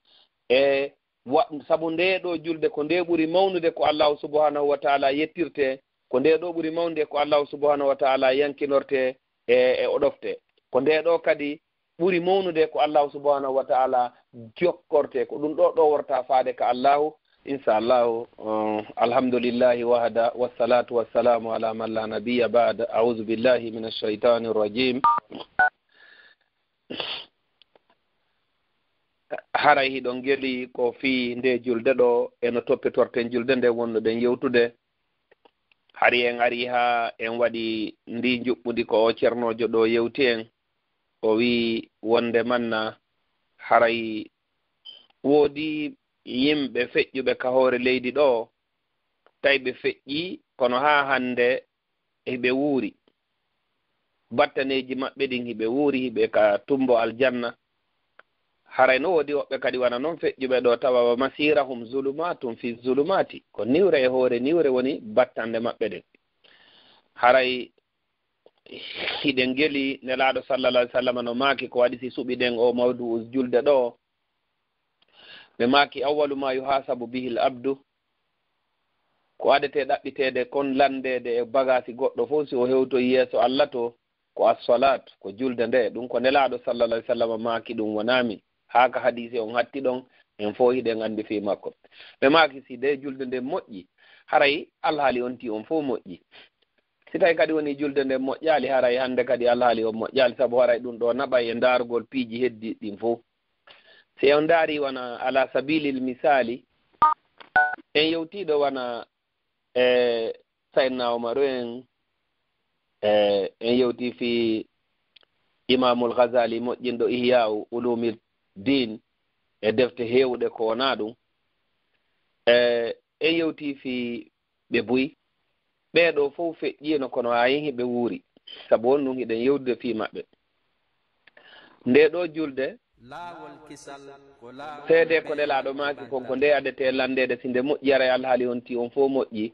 e wa-, sabu ndee ɗoo julde ko nde ɓuri mawnude ko Allahu subhanahu wa ta'ala yettirte, ko ndee ɗoo ɓuri mawnude ko Allahu subhanahu wa ta'ala yankinorte e, e o ɗofte. Ko ndee ɗoo kadi ɓuri mawnude ko Allahu subhanahu wa ta'ala jokkorte. Ko ɗum ɗoo ɗoo worta faade ka Allahu, inshallahu. Uh, alhamdulillahi wahda, wassalatu wassalamu ala man la nabiyya ba'da. A'udhu billahi minash shaitanir rajim. Haray hiɗon geli ko fii nde julde ɗoo, e no toppitorten julde nde wonno ɗen yewtude. Hari en ari haa en waɗi ndi njuɓɓudi ko o cernoojo ɗoo yewti en. O wi'i wonde manna haray woodi yimɓe feƴƴuɓe ka hoore leydi ɗoo, tawi ɓe feƴƴi, kono haa hannde hiɓe wuuri. Battaneeji maɓɓe ɗin hiɓe wuuri, hiɓe ka tumbo aljanna. Haray no woodi woɓɓe kadi wano non feƴƴuɓe ɗoo, tawa wa masirahum zulumatun fi zulumati. Ko niwre e hoore niwre woni battande maɓɓe ɗen. Haray hiɗen geli Nelaaɗo sallallahu alaihi wasallam no maaki ko waɗi si suɓiɗen o mawdu'u julde ɗoo. Ɓe maaki, "Awwalu ma yuhasabu bihil abdu," ko adetee ɗaɓɓiteede kon, lanndeede e bagaasi goɗɗo fof si o hewtoyi yeeso Allah to, ko as-salaat, ko julde nde. Ɗum ko Nelaaɗo sallallahu alaihi wasallam maaki ɗum, wonaa min. Haa ka hadiisi on hatti ɗon, en fof hiɗen anndi fii makko. Ɓe maaki, "Si nde julde nde moƴƴi, haray alhaali on tii on fof moƴƴi. Si tawi kadi woni julde nde moƴƴaali, haray hannde kadi alhaali on moƴƴaali, sabu haray ɗum ɗoo naɓay e ndaarugol piiji heddiiɗi ɗin fof." Si en ndaari wona ala sabilil misaali, en yewtii ɗoo wona e Sayyidina Umaru en, e en yewtii fii Imaamul Ghazali moƴƴinɗo Ihya'u Ulumi Din e defte heewuɗe ko wonaa ɗum. E en yewtii fii ɓe buy. Ɓee ɗoo fof feƴƴiino, kono haa hiɓe wuuri, sabu on ɗum hiɗen yewtude fii maɓɓe. Nde ɗoo julde, seedee ko Nelaaɗo maaki kon, ko nde adetee lanndeede, si nde moƴƴi, haray alhaali on tii on fof moƴƴi.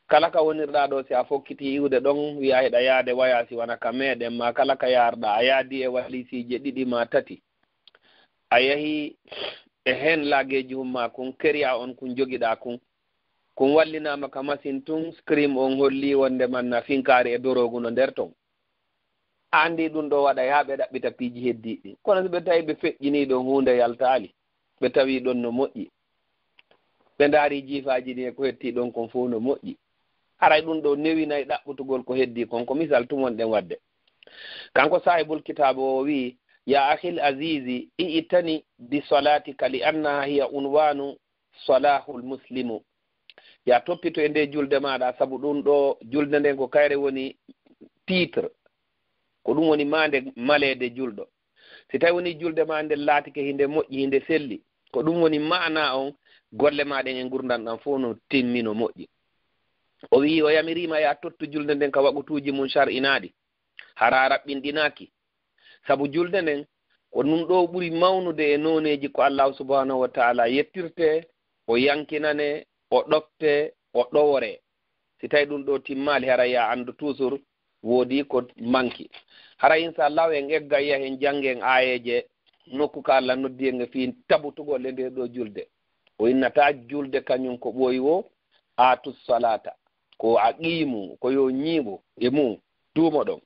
Kala ka wonirɗaa ɗoo, si a fokkitii iwde ɗon, wi'aa hiɗa yaade waya, si wona ka meeɗen, maa kala ka yaarɗaa, a yaadii e waliisiije ɗiɗi maa tati, a yahii e heen laageeji hun maa kun, keriya on kun jogiɗaa kun, kun wallinaama ka masin tun, screen on hollii wonde manna finkaari e doroogu no nder ton. A anndi ɗum ɗoo waɗay haa ɓe ɗaɓɓita piiji heddiiɗi. Kono si ɓe tawi ɓe feƴƴinii ɗon, huunde yaltaali, ɓe tawi ɗon no moƴƴi, ɓe ndaari jiifaaji ɗin e ko hetti ɗon kon fof no moƴƴi, haray ɗum ɗoo newinay ɗaɓɓutugol ko heddii kon. Ko misal tun wonɗen waɗde. Kanko saahibul kitaabu o wi'i, "Ya akhil azizi, i'tani bi salatika li annaha hiya unwanu salahul muslimu." Ya toppito e nde julde maaɗa, sabu ɗum ɗoo julde nden ko kayre woni titre. Ko ɗum woni maande maleede julɗo. Si tawi woni julde maa nden laatike hinde moƴƴi, hinde selli, ko ɗum woni maana on, golle maa ɗen e ngurndan ɗan fof no timmi, no moƴƴi. O wi'i, o yamiriima ya tottu julde nden ka waqtuuji mum shar'inaaɗi, hara raɓɓinɗinaaki. Sabu julde nden, ko ɗum ɗoo ɓuri mawnude e nooneeji ko Allahu subhanahu wa ta'ala yettirte, o yankinane, o ɗofte, o ɗowore. Si tawi ɗum ɗoo timmaali, haray ya anndu toujours woodi ko manki. Haray, inshallah, en egga yahen janngen aayeeje nokku ka Allah noddi en e fii tabutugol e nde ɗoo julde. O innata julde kañum ko ɓooyi wo, "Aatu salata." Ko aqiimu, ko yo ñiiɓu e mum, duumo ɗon.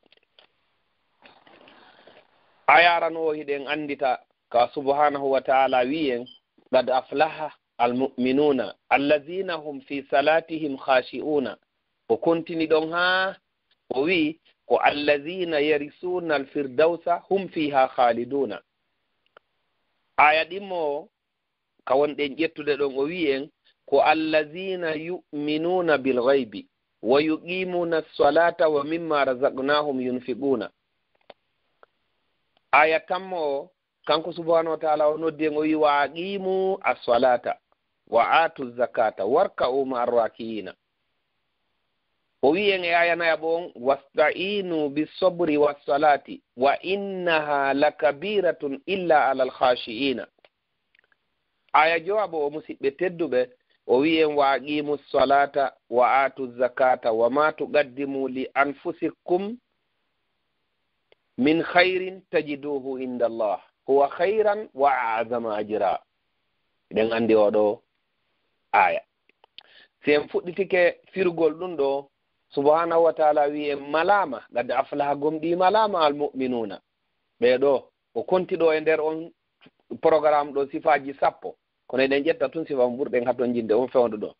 Aya arano o hiɗen anndita ka subhanahu wa ta'ala wi'i en, "Qad aflaha al-mu'minuna allazina hum fi salatihim khashi'una." O kontini ɗon haa o wi'i, "Ko allazina yarisuna al-firdausa hum fiha khaliduna." Aya ɗimmo ka wonɗen ƴettude ɗon, o wi'i en, "Ko allazina yu'minuna bil ghaibi wa yuqimuna as-salata wa mimma razaqnahum yunfiquna." Aya tammo o, kanko subhanahu wa ta'ala o noddi en, o wi'i, "Wa aqimu as-salata wa atu zakata warka'u ma'ar raki'ina." O wi'i en e aya nayaɓo on, "Wasta'inu bis-sabri was-salati, wa innaha lakabiratun illa alal khashi'ina." Aya jowaɓo o, musiɓɓe tedduɓe, o wi'i en, "Wa aqimu salata wa atu zakata wa ma tuqaddimu li anfusikum min khairin tajiduhu inda Allah, huwa khairan wa a'zama ajra." Eɗen andi oɗo aya. Si en fuɗɗitike firugol ɗum ɗo, subhanahu wa ta'ala wi'i en malama, qad aflaha, gomɗi malama, al mu'minuna. Ɓe ɗo, o konti ɗo e nder on programme ɗo sifaaji sappo. Kono eɗen ƴetta tun sifa mo ɓurɗen hatonjinde on fewndo ɗo.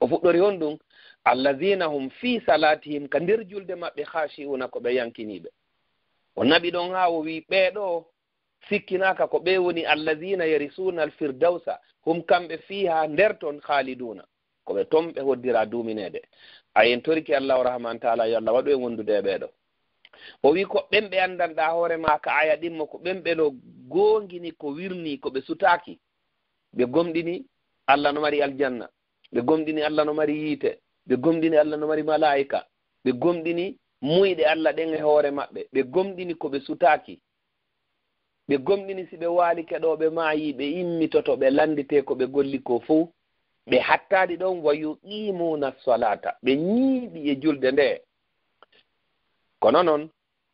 O fuɗɗori honɗum? "Allazina hum fi salatihim", ka nder julde maɓɓe, "khashi'una", ko ɓe yankiniiɓe. O naɓi ɗon haa o wi'i, "Ɓee ɗo sikkinaaka ko ɓe woni allazina yarisuna al-firdausa, hum, kamɓe, fiha, nder ton, khaliduna." Ko ɓe ton ɓe hoddira duumineede. A en toriki Allahu Rahman Taala yo Allah waɗu en wondude e ɓee ɗo. O wi'i ko ɓen ɓe anndanɗaa hoore maa ka aya ɗimmo, ko ɓen ɓe no goongini ko wirnii, ko ɓe sutaaki. Ɓe gomɗini Allah no mari aljanna. Ɓe gomɗini Allah no mari yiite. Ɓe gomɗini Allah no mari malaa'ika. Ɓe gomɗini muyɗe Allah ɗen e hoore maɓɓe. Ɓe gomɗini ko ɓe sutaaki. Ɓe gomɗini si ɓe waalike ɗo, ɓe maayi, ɓe immitoto, ɓe lannditee ko ɓe golli ko fow. Ɓe hattaali ɗon, "Wa yuqimuna salata", ɓe ñiiɓi e julde nde. Kono non,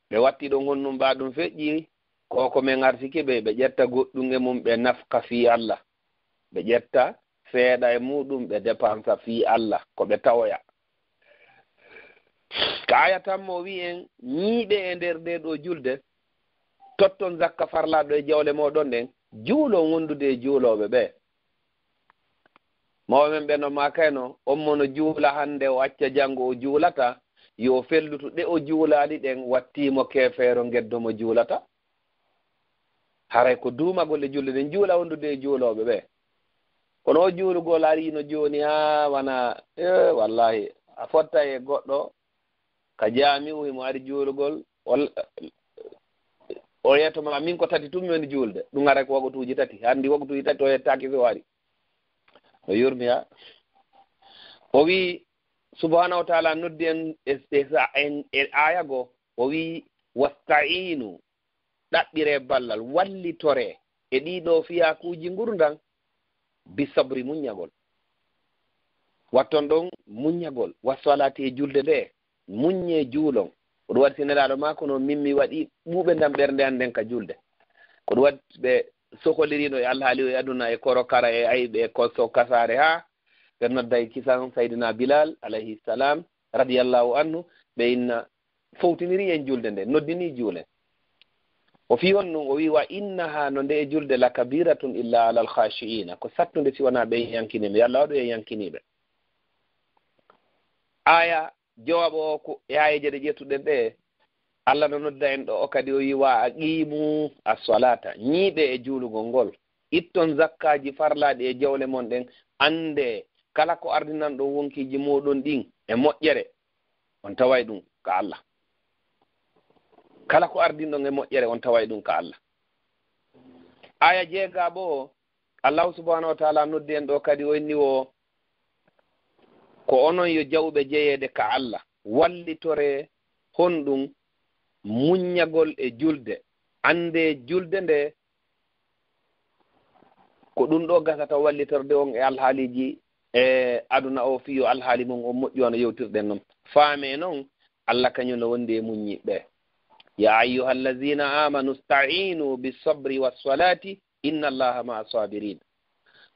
ɓe watti ɗon honɗum ɓa ɗum feƴƴi, ko ko men arsiki ɓe, ɓe ƴetta goɗɗum e mum, ɓe nafqa fii Allah. Ɓe ƴetta seeɗa e muɗum, ɓe depansa fii Allah, ko ɓe tawoya. Ka aya tammo o wi'i en, ñiiɓe e nder nde ɗo julde, totton zakka farlaaɗo e jawle moɗon ɗen, juulon wondude e juulooɓe ɓe. Mawɓe men ɓe no maakayno, on mo no juula hannde, o acca janngo o juulata, yo o fellutu ɗe o juulaali ɗen, wattiimo keefeero, ngeddo mo juulata. Haray ko duumagol e julde ɗen, juula wondude e juulooɓe ɓe. Kono o juulugol ari no jooni, haa wana, eh, wallahi, a fottay e goɗɗo ka jaami'u, himo ari juulugol, wal-, o yeeto ma, "Min ko tati tun mi woni juulde." Ɗum haray ko waktuuji tati. Hannde waktuuji tati o yettaaki si o ari. O yurmi, haa o wi'i, subhanahu wa ta'ala noddi en e, e sa-, en, e aya goo, o wi'i, "Wasta'inu", ɗaɓɓiree ballal, wallitoree e ɗii ɗoo fiyaakuuji ngurndan, "bi sabri", muññagol. Watton ɗon muññagol, "wa salati", e julde nde, muññee juulon. Ko ɗum waɗi si Nelaaɗo maa ko no min mi waɗi ɓuuɓe ndam ɓernde an nden ka julde. Ko ɗum waɗi ɓe sokoliriino e alhaali o e aduna e korokara e ayɓe e koso kasaare haa ɓe nodday kisan Sayyidina Bilal alayhi salam radiyallahu anhu, ɓe inna fowtiniri en julde nde, noddini juule. O fii on ɗum, o wi'i, "Wa innaha", no nde e julde, "la kabiratun illa alal khashi'ina", ko sattunde si wonaa ɓe yankiniiɓe. Yo Allah waɗu en yankiniiɓe. Aya jowaɓo o ko e aayeeje ɗe ƴettuɗen ɗe, Allah no nodda en ɗo o kadi, o wi'i, "Wa aqimu as-salata", ñiiɓe e juulugol ngol. Itton zakkaaji farlaaɗi e jawle mon ɗen, anndee kala ko ardinan ɗon wonkiiji mooɗon ɗin e moƴƴere, on taway ɗum ka Allah. Kala ko ardinɗon e moƴƴere, on taway ɗum ka Allah. Aya jeegaɓo o, Allahu subhanahu wa ta'ala noddi en ɗo kadi, o inni wo, ko onon yo jawɓe jeyeede ka Allah, wallitoree honɗum? Muññagol e julde. Anndee julde nde, ko ɗum ɗo gasata wallitorde on e alhaaliiji e aduna o, fii yo alhaali mum on moƴƴu, wano yewtirɗen non. Faamee non, Allah kañum no wondi e muññiɓɓe. "Ya ayyuhallazina amanu sta'inu bis sabri was salati, inna Allaha ma'a sabirin."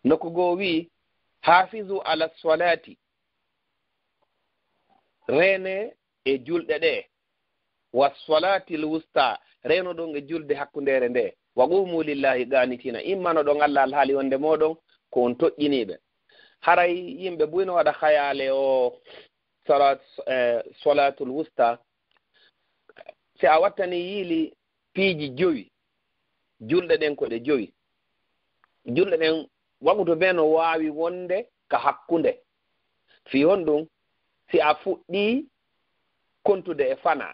Nokku goo wi'i, "Hafizu ala salati", reenee e julɗe ɗe, "wa salatil wusta", reenoɗon e julde hakkundeere nde, "wa qumu lillahi qanitina", immanoɗon Allah alhaali wonde mooɗon ko on toƴƴiniiɓe. Haray yimɓe buy no waɗa hayaale o salat, eh, salatul wusta. Si a wattani yiili piiji jowi, julɗe ɗen ko ɗe jowi. Julɗe ɗen, waqutu bee no waawi wonde ka hakkunde. Fii honɗum? Si a fuɗɗii kontude e fana.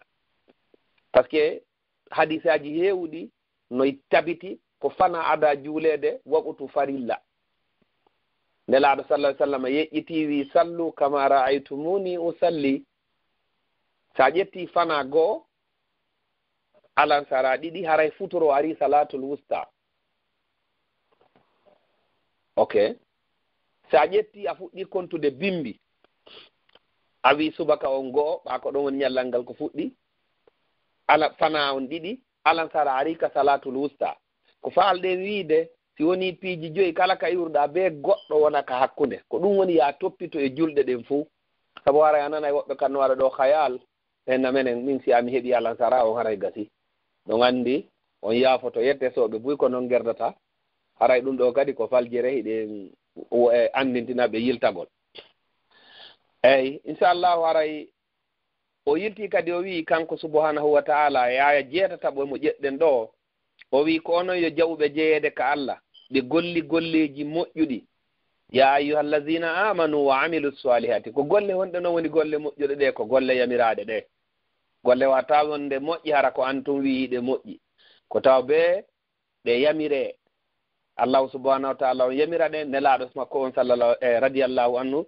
Parce que hadisaaji heewuɗi no tabiti ko fana ada juuleede waqutu farilla. Nelaaɗo sallallahu alaihi wasallam yeƴƴitii, wii: "Sallu kama ra'aytumuni usalli." So a ƴettii fanaa goo, alansara ɗiɗi, haray futuro arii salaatul wusta. Ok. So a ƴettii, a fuɗɗii kontude bimbi, a wii subaka on go'o, ɓaa ko ɗon woni ñallal ngal ko fuɗɗii, ala fanaa on ɗiɗi, alansara arii ka salaatul wusta. Ko faalɗen wiide, si wonii piiji joyi, kala ka iwruɗaa bee goɗɗo wona ka hakkunde. Ko ɗum woni yo a toppito e julɗe ɗen fuu. Sabu haray a nanay woɓɓe kan no waɗa ɗoo khayal, en na menen, min si a mi heɓi alansara on haray gasi. Ɗon anndi on yaafoto yette sooɓe buy ko non gerdata. Haray ɗum ɗoo kadi ko faljere hiɗen, e, anndintina ɓe yiltagol. Eey, inchallahu haray o yiltii kadi, o wi'i kanko subhanahu wa ta'ala e aaya jeetataɓo mo ƴeɗɗen ɗoo, o wi'i ko onon yo jaɓuɓe jeyeede ka Allah, ɓe golli golleeji moƴƴuɗi. Ya ayyuhallazina amanu wa amilu salihati. Ko golle honɗe non woni golle moƴƴuɗe ɗe? Ko golle yamiraaɗe ɗe. Golle wata wonde moƴƴi hara ko an tun wi'i ɗe moƴƴi. Ko taw bee ɗe yamire. Allahu subhanahu wa ta'ala on yamira ɗe, nelaaɗo makko on sallallahu, eh, radiyallahu anhu,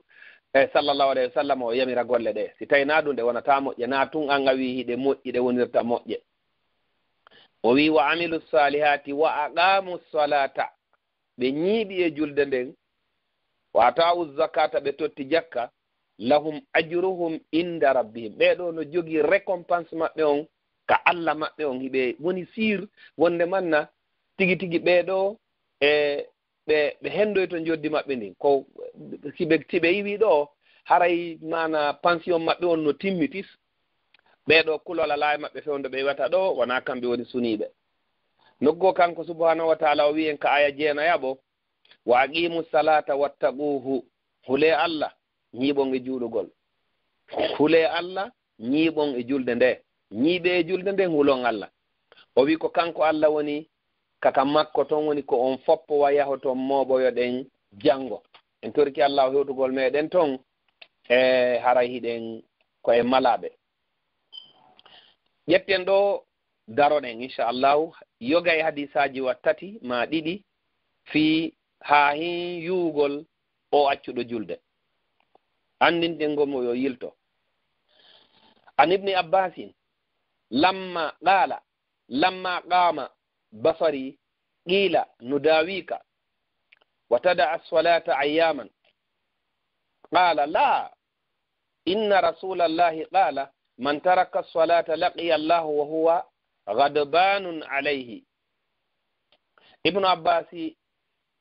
eh, sallallahu alayhi wa sallam o yamira golle ɗe. Si tawi na ɗum ɗe wonata moƴƴe, na tun an a wi'i hiɗe moƴƴi, ɗe wonirta moƴƴe. O wi'i: "Wa amilu salihati wa aqamu salata." Ɓe ñiiɓi e julde nden. "Wa ata'u zakata", ɓe totti jakka. "Lahum ajruhum inda rabbihim." Ɓee ɗoo no jogii récompense maɓɓe on ka Allah maɓɓe on. Hiɓe woni sûr wonde manna tigi tigi ɓee ɗoo e ɓe, ɓe hendoyto njoddi maɓɓe ndin. Ko si ɓe, si ɓe iwii ɗoo, haray maana pension maɓɓe on no timmitis. Ɓee ɗoo kulol alaa e maɓɓe fewndo ɓe iwata ɗoo, wonaa kamɓe woni suniiɓe. Nokku goo kanko subhanahu wa ta'ala o wi'i en ka aaya jeenayaɓo, "Wa aqimu salata wattaquhu." Hulee Allah, ñiiɓon e juulugol. Hulee Allah, ñiiɓon e julde nde. Ñiiɓe e julde nden, hulon Allah. O wi'i ko kanko Allah woni, ka, ka makko ton woni ko on foppo wa yahoton mooɓoyoɗen janngo. En toriki Allah o hewtugol meɗen ton, e haray hiɗen ko e malaaɓe. Ƴetten ɗoo, daroɗen, inchallahu, yoga e hadisaaji wa tati maa ɗiɗi fii haa hin yuugol o accuɗo julde. Anndinten ngol mo yo yilto. An Ibni Abbasin, lamma qaala, lamma qaama basari, qiila, nudaawika, wa tada'a as-salata ayyaman. Qaala, laa, inna rasulallahi qaala, man taraka as-salata laqiya Allaha wa huwa ghadbanun alayhi. Ibnu Abbasi,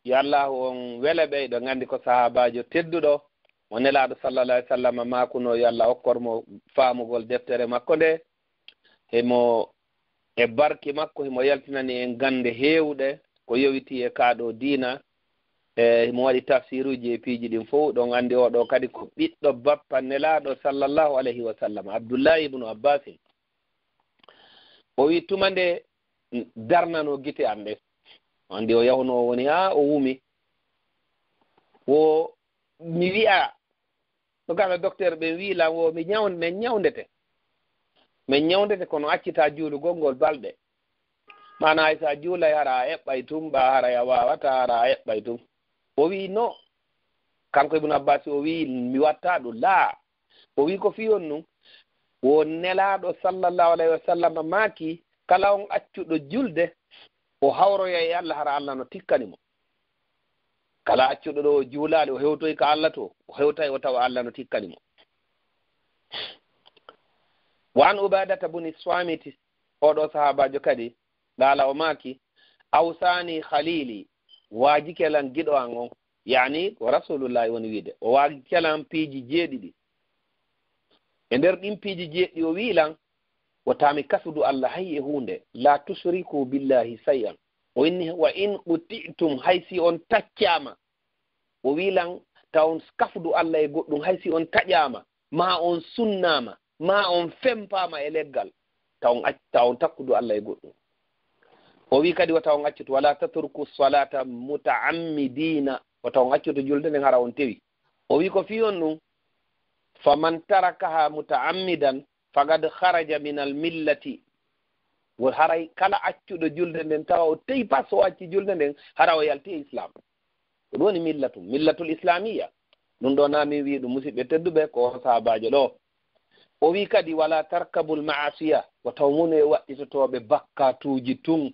yo Allahu on wele ɓe, hiɗon anndi ko sahaabaajo tedduɗo, mo Nelaaɗo sallallahu alaihi wa sallam maakunoo, yo Allah okkor mo faamugol deftere makko nde. Himo, e barki makko, himo yaltinani en gannde heewuɗe ko yowitii e kaa ɗoo diina. E himo waɗi tafsiruuji e piiji ɗin fow. Ɗon anndi oo ɗoo kadi ko ɓiɗɗo bappa Nelaaɗo sallallahu alaihi wa sallam, Abdullahi ibnu Abbasin. O wi'i, tuma nde darnanoo gite am ɗen, anndi o yahunoo, o woni haa o wumi. Wo mi wi'a, ɗo kala docteur ɓen wi'i lan, wo mi ñawn-, men ñawndete. Men ñawndete, kono accitaa juulugol ngol balɗe. Maanaa, hay so a juulay, hara a eɓɓay tun, ɓaa haray a waawataa, hara a eɓɓay tun. O wi'i, no? Kanko Ibnu Abbas, o wi'i, mi wattaa ɗum, laa. O wi'i, ko fii on nun, wo Nelaaɗo sallallahu alayhi wa sallam maaki, kala on accuɗo julde, o hawroya e Allah, hara Allah no tikkani mo. Kala accuɗo ɗo o juulaali, o hewtoyi ka Allah to, o hewtay o tawa Allah no tikkani mo. Wa an Ubaadata buni Saamiti, oo ɗoo sahaabaajo kadi, qaala, o maaki, awsaani khaliili, waajike lan giɗo an on, yaani ko Rasulullahi woni wiide, o waajike lan piiji jeeɗiɗi. E nder ɗin piiji jeeɗiɗi o wi'i lan, wota mi kafudu Allah hay e huunde, laa tushriku billahi shay'an. O inni, wa in quti'tum, hay si on taccaama, o wi'i lan, ta on kafudu Allah e goɗɗum, hay si on taƴaama, maa on sunnaama, maa on fempaama e leggal, ta on ac-, ta on takkudu Allah e goɗɗum. O wi'i kadi, wata on accutu, wala tatruku salata muta'ammidina, wata on accutu julde nden hara on tewi. O wi'i ko fii on ɗum, faman tarakaha muta'ammidan faqad kharaja min al millati. Wo haray kala accuɗo julde nden, tawa o tewi pas, o acci julde nden, hara o yalti e Islam. Ko ɗum woni millatum, millatul islamiyya. Ɗum ɗo na min wi ɗum, musidɓe tedduɓe, ko o sahabaajo ɗo. O wi kadi, "Wala tarkabul ma'asiya," wata on wonu e waɗɗitotooɓe bakkatuuji tun.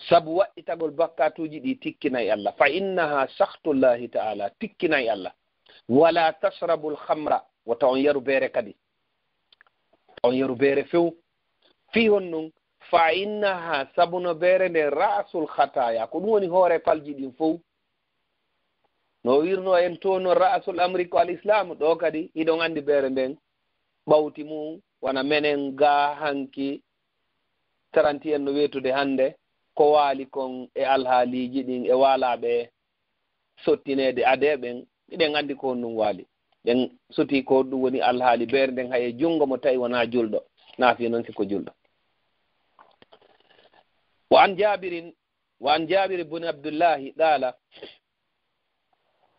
Sabu waɗɗitagol bakkatuuji ɗi tikkinay Allah. "Fa innaha sakhtullahi ta'ala," tikkinay Allah. "Wala tashrabul khamra," wata on yaru beere kadi. On yaru beere few. Fii honɗum? "Fa innaha," sabu no beere nden, "ra'sul khataya," ko ɗum woni hoore falji ɗin fow. No wirno en to no ra'sul amri ko al islamu, ɗo kadi hiɗon anndi beere nden ɓawti mum wona menen ga hanki trente et un no weetude hannde, ko waali kon e alhaaliiji ɗin e waalaaɓe sottineede adee ɓen, hiɗen anndi ko honɗum waali. Ɗen soti ko honɗum woni alhaali beere nden hay e junngo mo tawi wonaa julɗo, na fii non si ko julɗo. Wa an Jaabirin, wa an Jaabir ibn Abdullahi qaala,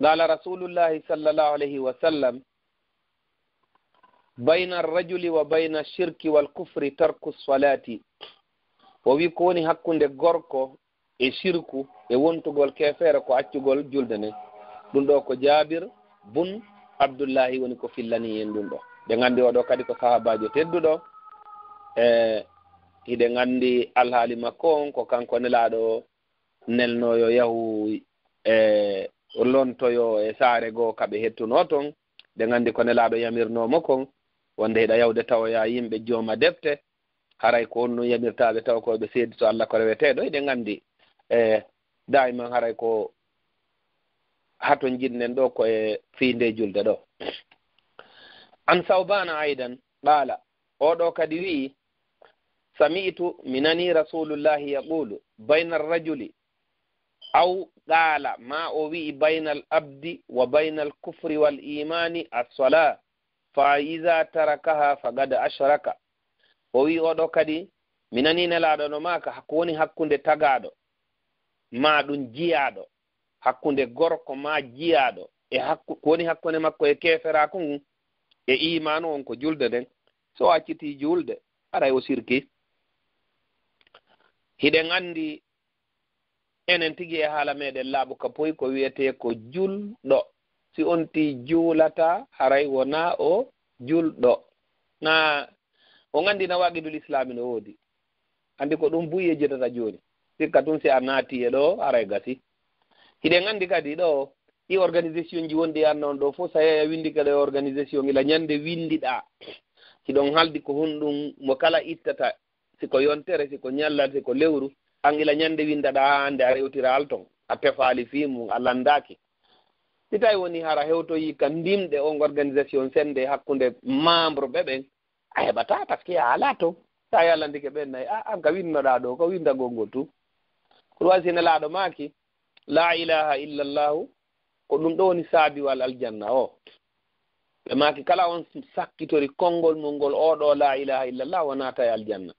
qaala Rasulullahi sallallahu alayhi wa sallam, "Bayna ar-rajuli wa bayna ash-shirki wal kufri tarku as-salati." O wi ko woni hakkunde gorko e shirku e wontugol keefeero ko accugol julde nden. Ɗum ɗo ko Jaabir bun Abdullahi woni ko fillani en ɗum ɗo. Ɗen anndi oɗo kadi ko sahaabaajo tedduɗo. E hiɗen anndi alhaali makko on ko kanko Nelaaɗo nelno yo yahu, e, lontoyo e saare goo ka ɓe hettunoo ton. Ɗen anndi ko Nelaaɗo yamirnoo mo kon, wonde hiɗa yahude tawoya yimɓe jooma defte. Haray ko on nun yamirtaaɓe tawa ko ɓe seedito Alla ko reweteeɗo. Hiɗen anndi, e, daayiman haray ko hato njiɗnen ɗo ko e fii nde julde ɗo. An Sawbana aydan, qaala, oɗo kadi wi'i, "Sami'tu," mi nani Rasulullahi yaqulu, "Bayna ar-rajuli," aw qaala, ma o wi'i, "Bayna al-abdi wa bayna al-kufri wal imani as-sala, fa iza tarakaha faqad ashraka." O wi'i oɗo kadi, mi nani Nelaaɗo no maaka, ko woni hakkunde tagaaɗo ma ɗum jiyaaɗo, hakkunde gorko ma jiyaaɗo, e hakku-, ko woni hakkunde makko e keeferaaku ngun, e iimaanu on ko julde nden. So o accitii juulde, haray o sirki. Hiɗen anndi enen tigi e haala meɗen laaɓu ka poy ko wi'etee ko julɗo. Si on tii juulataa, haray wonaa o julɗo. Na on anndi na waqidul islaami no woodi. Anndi ko ɗum buy yejjitata jooni. Sikka tun si a naati e ɗo, haray gasi. Hiɗen anndi kadi ɗo, ɗi organisation ji wonɗi anna on ɗo fof, sa yeeya winndike ɗo e organisation, ila ñannde winndiɗaa. Hiɗon haldi ko honɗum mo kala ittata, si ko yontere, si ko ñallal, si ko lewru, an ila ñannde winndaɗaa haa hannde a rewtira alton, a tefaali fii mum, a lanndaaki. Si tawi woni hara hewtoyii ka ndimɗe on organisation sennde hakkunde membre ɓe ɓen, a heɓataa, parce que a alaa ton. Sa yallandike ɓen nayi, a, an ka winnoɗaa ɗo, ko winndagol ngol tun. Ko ɗum waɗi si Nelaaɗo maaki, "La ilaha illallahu, ko ɗum ɗo woni saabiwal aljanna o." Ɓe maaki, kala on sakkitori konngol mum ngol, o ɗo la ilaha illallah, o naata e aljanna.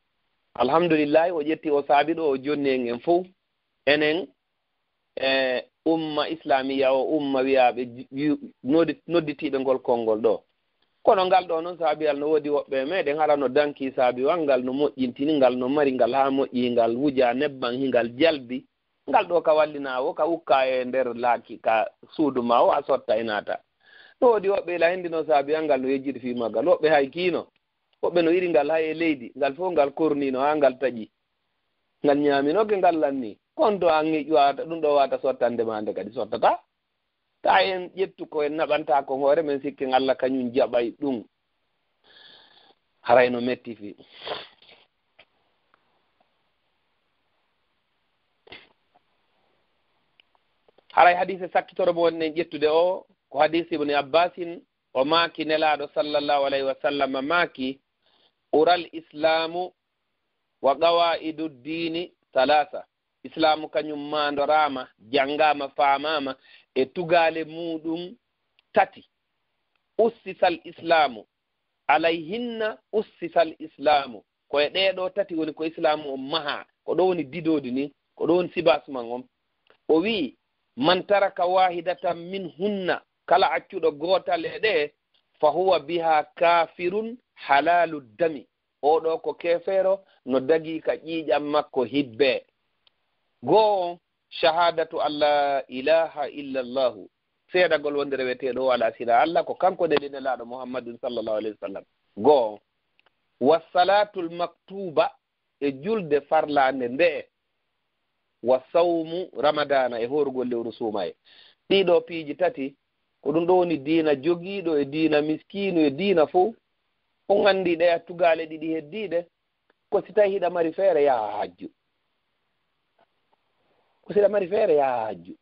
Alhamdulillahi, o ƴetti o saabi ɗo, o jonni en en fow. Enen, e umma islamiya o, umma wiyaaɓe ji-, yu-, noddi-, nodditiiɓe ngol konngol ɗo. Kono ngal ɗo noon saabiyal no woodi woɓɓe e meɗen hara no danki saabiwal ngal, no moƴƴintini ngal, no mari ngal haa moƴƴi, ngal wuja nebban, hingal jalbi. Ngal ɗo ka wallinaa wo, ka ukkaa e nder laaki, ka suudu ma o, a sotta e naata. No woodi woɓɓe ila hendino saabiyal ngal no yejjiti fii maggal. Woɓɓe hay kiino. Woɓɓe no iri ngal hay e leydi. Ngal fof ngal korniino haa ngal taƴi. Ngal ñaaminoke ngal lanni. Kon to an ŋeƴƴu wawata, ɗum ɗo wawata sottande ma nde kadi sottata. Ta en ƴettu ko en naɓanta kon hoore men, sikken Alla kañum jaɓay ɗum. Haray no metti fii. Haray hadiise sakkitoro mo wonɗen ƴettude o, ko hadiis Ibni Abbasin, o maaki Nelaaɗo sallallahu alayhi wa sallam maaki, "Ural islaamu wa qawaa'idu diini salaasa." Islaamu kañum maandoraama, janngaama, faamaama e tugaale muuɗum tati. Ussisal islaamu, alayhinna ussisal islaamu. Ko e ɗee ɗoo tati woni ko islaamu on mahaa. Ko ɗoo woni didoodi ni, ko ɗoo woni sibasman on. O wi'i, "Man taraka waahidatan min hunna," kala accuɗo gootal e ɗee, "fa huwa biha kaafirun halaalu dami." Oo ɗoo ko keefeero, no dagii ka ƴiiƴam makko hibbee. Goo on, Shahadatu an la ilaha illa Allahu, seedagol wonde reweteeɗo o alaa sina Allah, ko kanko neli Nelaaɗo Muhammadun sallallahu alayhi wa sallam. Goo, wa salatul maktuba, e julde farlaande nde'e, wa sawmu ramadaana, e hoorugol lewru suumaye. Ɗiɗo piiji tati, ko ɗum ɗo woni diina jogiiɗo e diina miskiinu e diina fof. On anndi ɗe tugaale ɗiɗi heddiiɗe, ko si tawi hiɗa mari feere yaha hajju. Ko si hiɗa mari feere yaha hajju.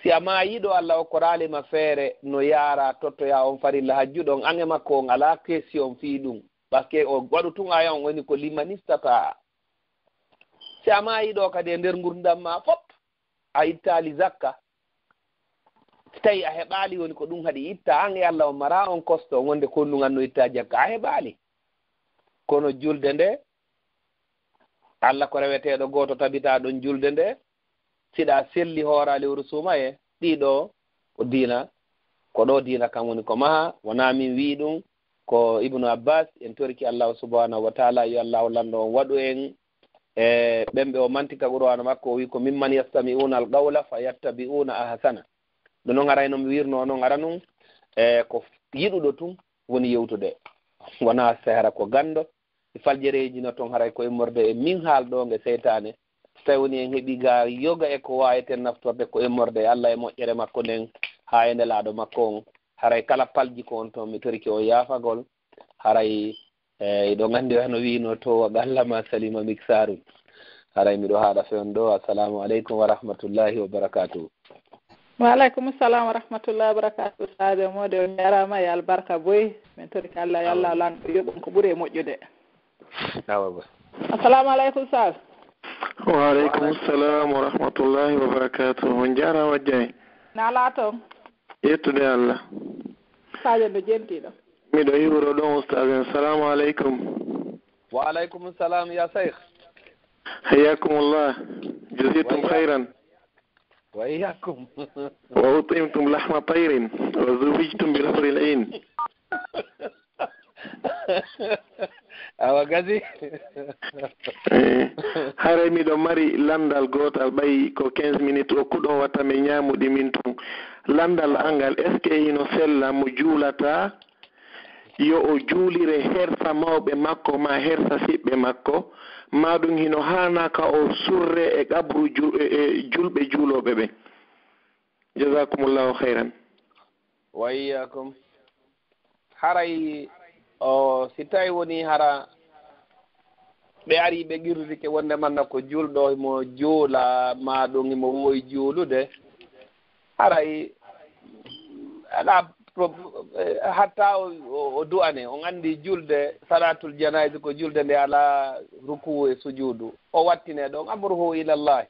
Si a maayiiɗo, Allah okkoraali ma feere no yaara tottoya on farilla hajju ɗon, an e makko on alaa question fii ɗum. Parce que o waɗu tun aya on woni ko liman istata. Si a maayiiɗo kadi e nder ngurdam ma fof, a ittaali zakka. Si tawi a heɓaali, woni ko ɗum haɗi itta, an e Allah on mara on kosto, wonde ko ɗum an no itta jakka, a heɓaali. Kono julde nde, Allah ko reweteeɗo gooto, tabitaa ɗon julde nde, siɗa selli hoora lewru suumaye, ɗiɗo ko diina, ko ɗo diina kan woni ko maha, wonaa min wi'i ɗum, ko Ibnu Abbas, en toriki Allahu subhanahu wa taala, yo Allahu lanɗo on waɗu en e ɓen ɓe o manti ka Qur'aana makko, o wi'i ko mimman yastami'una al-qawla fa yattabi'una ahsana. Ɗum noon haray no mi wirnoo noon ara nun, e ko yiɗuɗo tun woni yewtude. Wonaa sehra ko ganndo, e faljereeji no toon haray ko immorde e min haalɗo nge seytaane. So tawi woni en heɓi ga yoga e ko waaweten naftorde ko immorde e Allah e moƴƴere makko nden haa e nelaaɗo makko on, haray kala palji ko on toon mi torike on yaafagol, haray eyi, ɗo nganndi wano wiino to wa galla ma salima miksaru. Haray miɗo haɗa fewndo ɗo. Assalamu aleykum wa rahmatullahi wa barakatuhu. Wa aleykum salam wa rahmatullahi wa barakatuhu. Sadio Mode, on jarama e albarka boy. Min torike Allah, yo Allah lanɗo yoɓon ko ɓuri e moƴƴude. Awa boy. Assalamu aleykum, Sal. Wa aleykum salam wa rahmatullahi wa barakatuhu. On jarama jay. Na ala toon. Yettude Allah. Sadio no jentiɗo. Miɗo hiwro ɗon, Ustaz en. Salamu aleykum. Wa aleykum salam, ya Sheikh. Hayyakumullah. Jazaytum khairan. Wa iyyakum. Wa ut'imtum lahma tayrin. Wa zuwijtum bil huril ain. Awa gasi. Eh, haray miɗo mari landal gootal, ɓay ko quinze minutes o kuɗon watta mi ñaamuɗi min tun. Landal angal, est-ce que hino sella mo juulata yo o juulire hersa mawɓe makko maa hersa siɓɓe makko, maa ɗum hino haanaa ka o surre e qabru jul-, e, e julɓe juulooɓe ɓen? Jazakumullahu khairan. Wa iyyakum. Haray o, si tawi woni hara ɓe ari ɓe qirritike wonde manna ko julɗo himo juula, maa ɗum himo wowi juulude, haray alaa pro-, eh, hatta o, o, o du'ane. On anndi julde salatul janaiz ko julde nde alaa ruku'u e sujuudu. O wattine ɗon, amruhu ila Allah.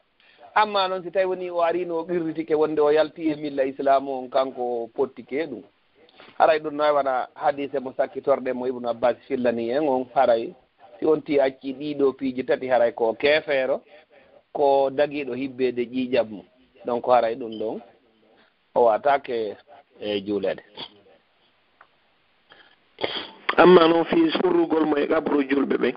Amma noon, si tawi woni o ariino, o qirritike wonde o yalti e milla islaamu on, kanko o pottike e ɗum. Haray ɗum noon wona hadiise mo sakkitorɗen mo Ibnu Abbas fillani en on, haray si on tii acci ɗiɗo piiji tati, haray ko keefeero, ko dagiiɗo hibbeede ƴiiƴam mum. Donc haray ɗum ɗon o waataake e juuleede. Amma noon fii surrugol mo e qabru julɓe ɓen.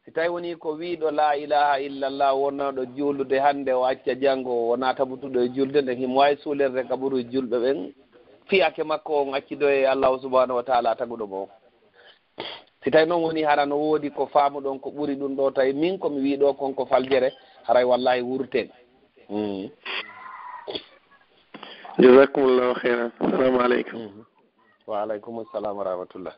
Si tawi woni ko wiiɗo laa ilaaha illallah, wonaaɗo juulude hannde, o acca janngo, o naata butuɗo e julde nden, himo waawi suulirde qaburu julɓe ɓen, fiyake makko on accido e Allahu subhanahu wa taala taguɗo mo on. Si tawi noon woni hara no woodi ko faamuɗon ko ɓuri ɗum ɗo, tawi min ko mi wiiɗo kon ko faljere, haray wallahi wurten. Mm. Jazakumullahu khairan. Assalamu aleykum. Mhm. Wa aleykum salam wa rahmatullah.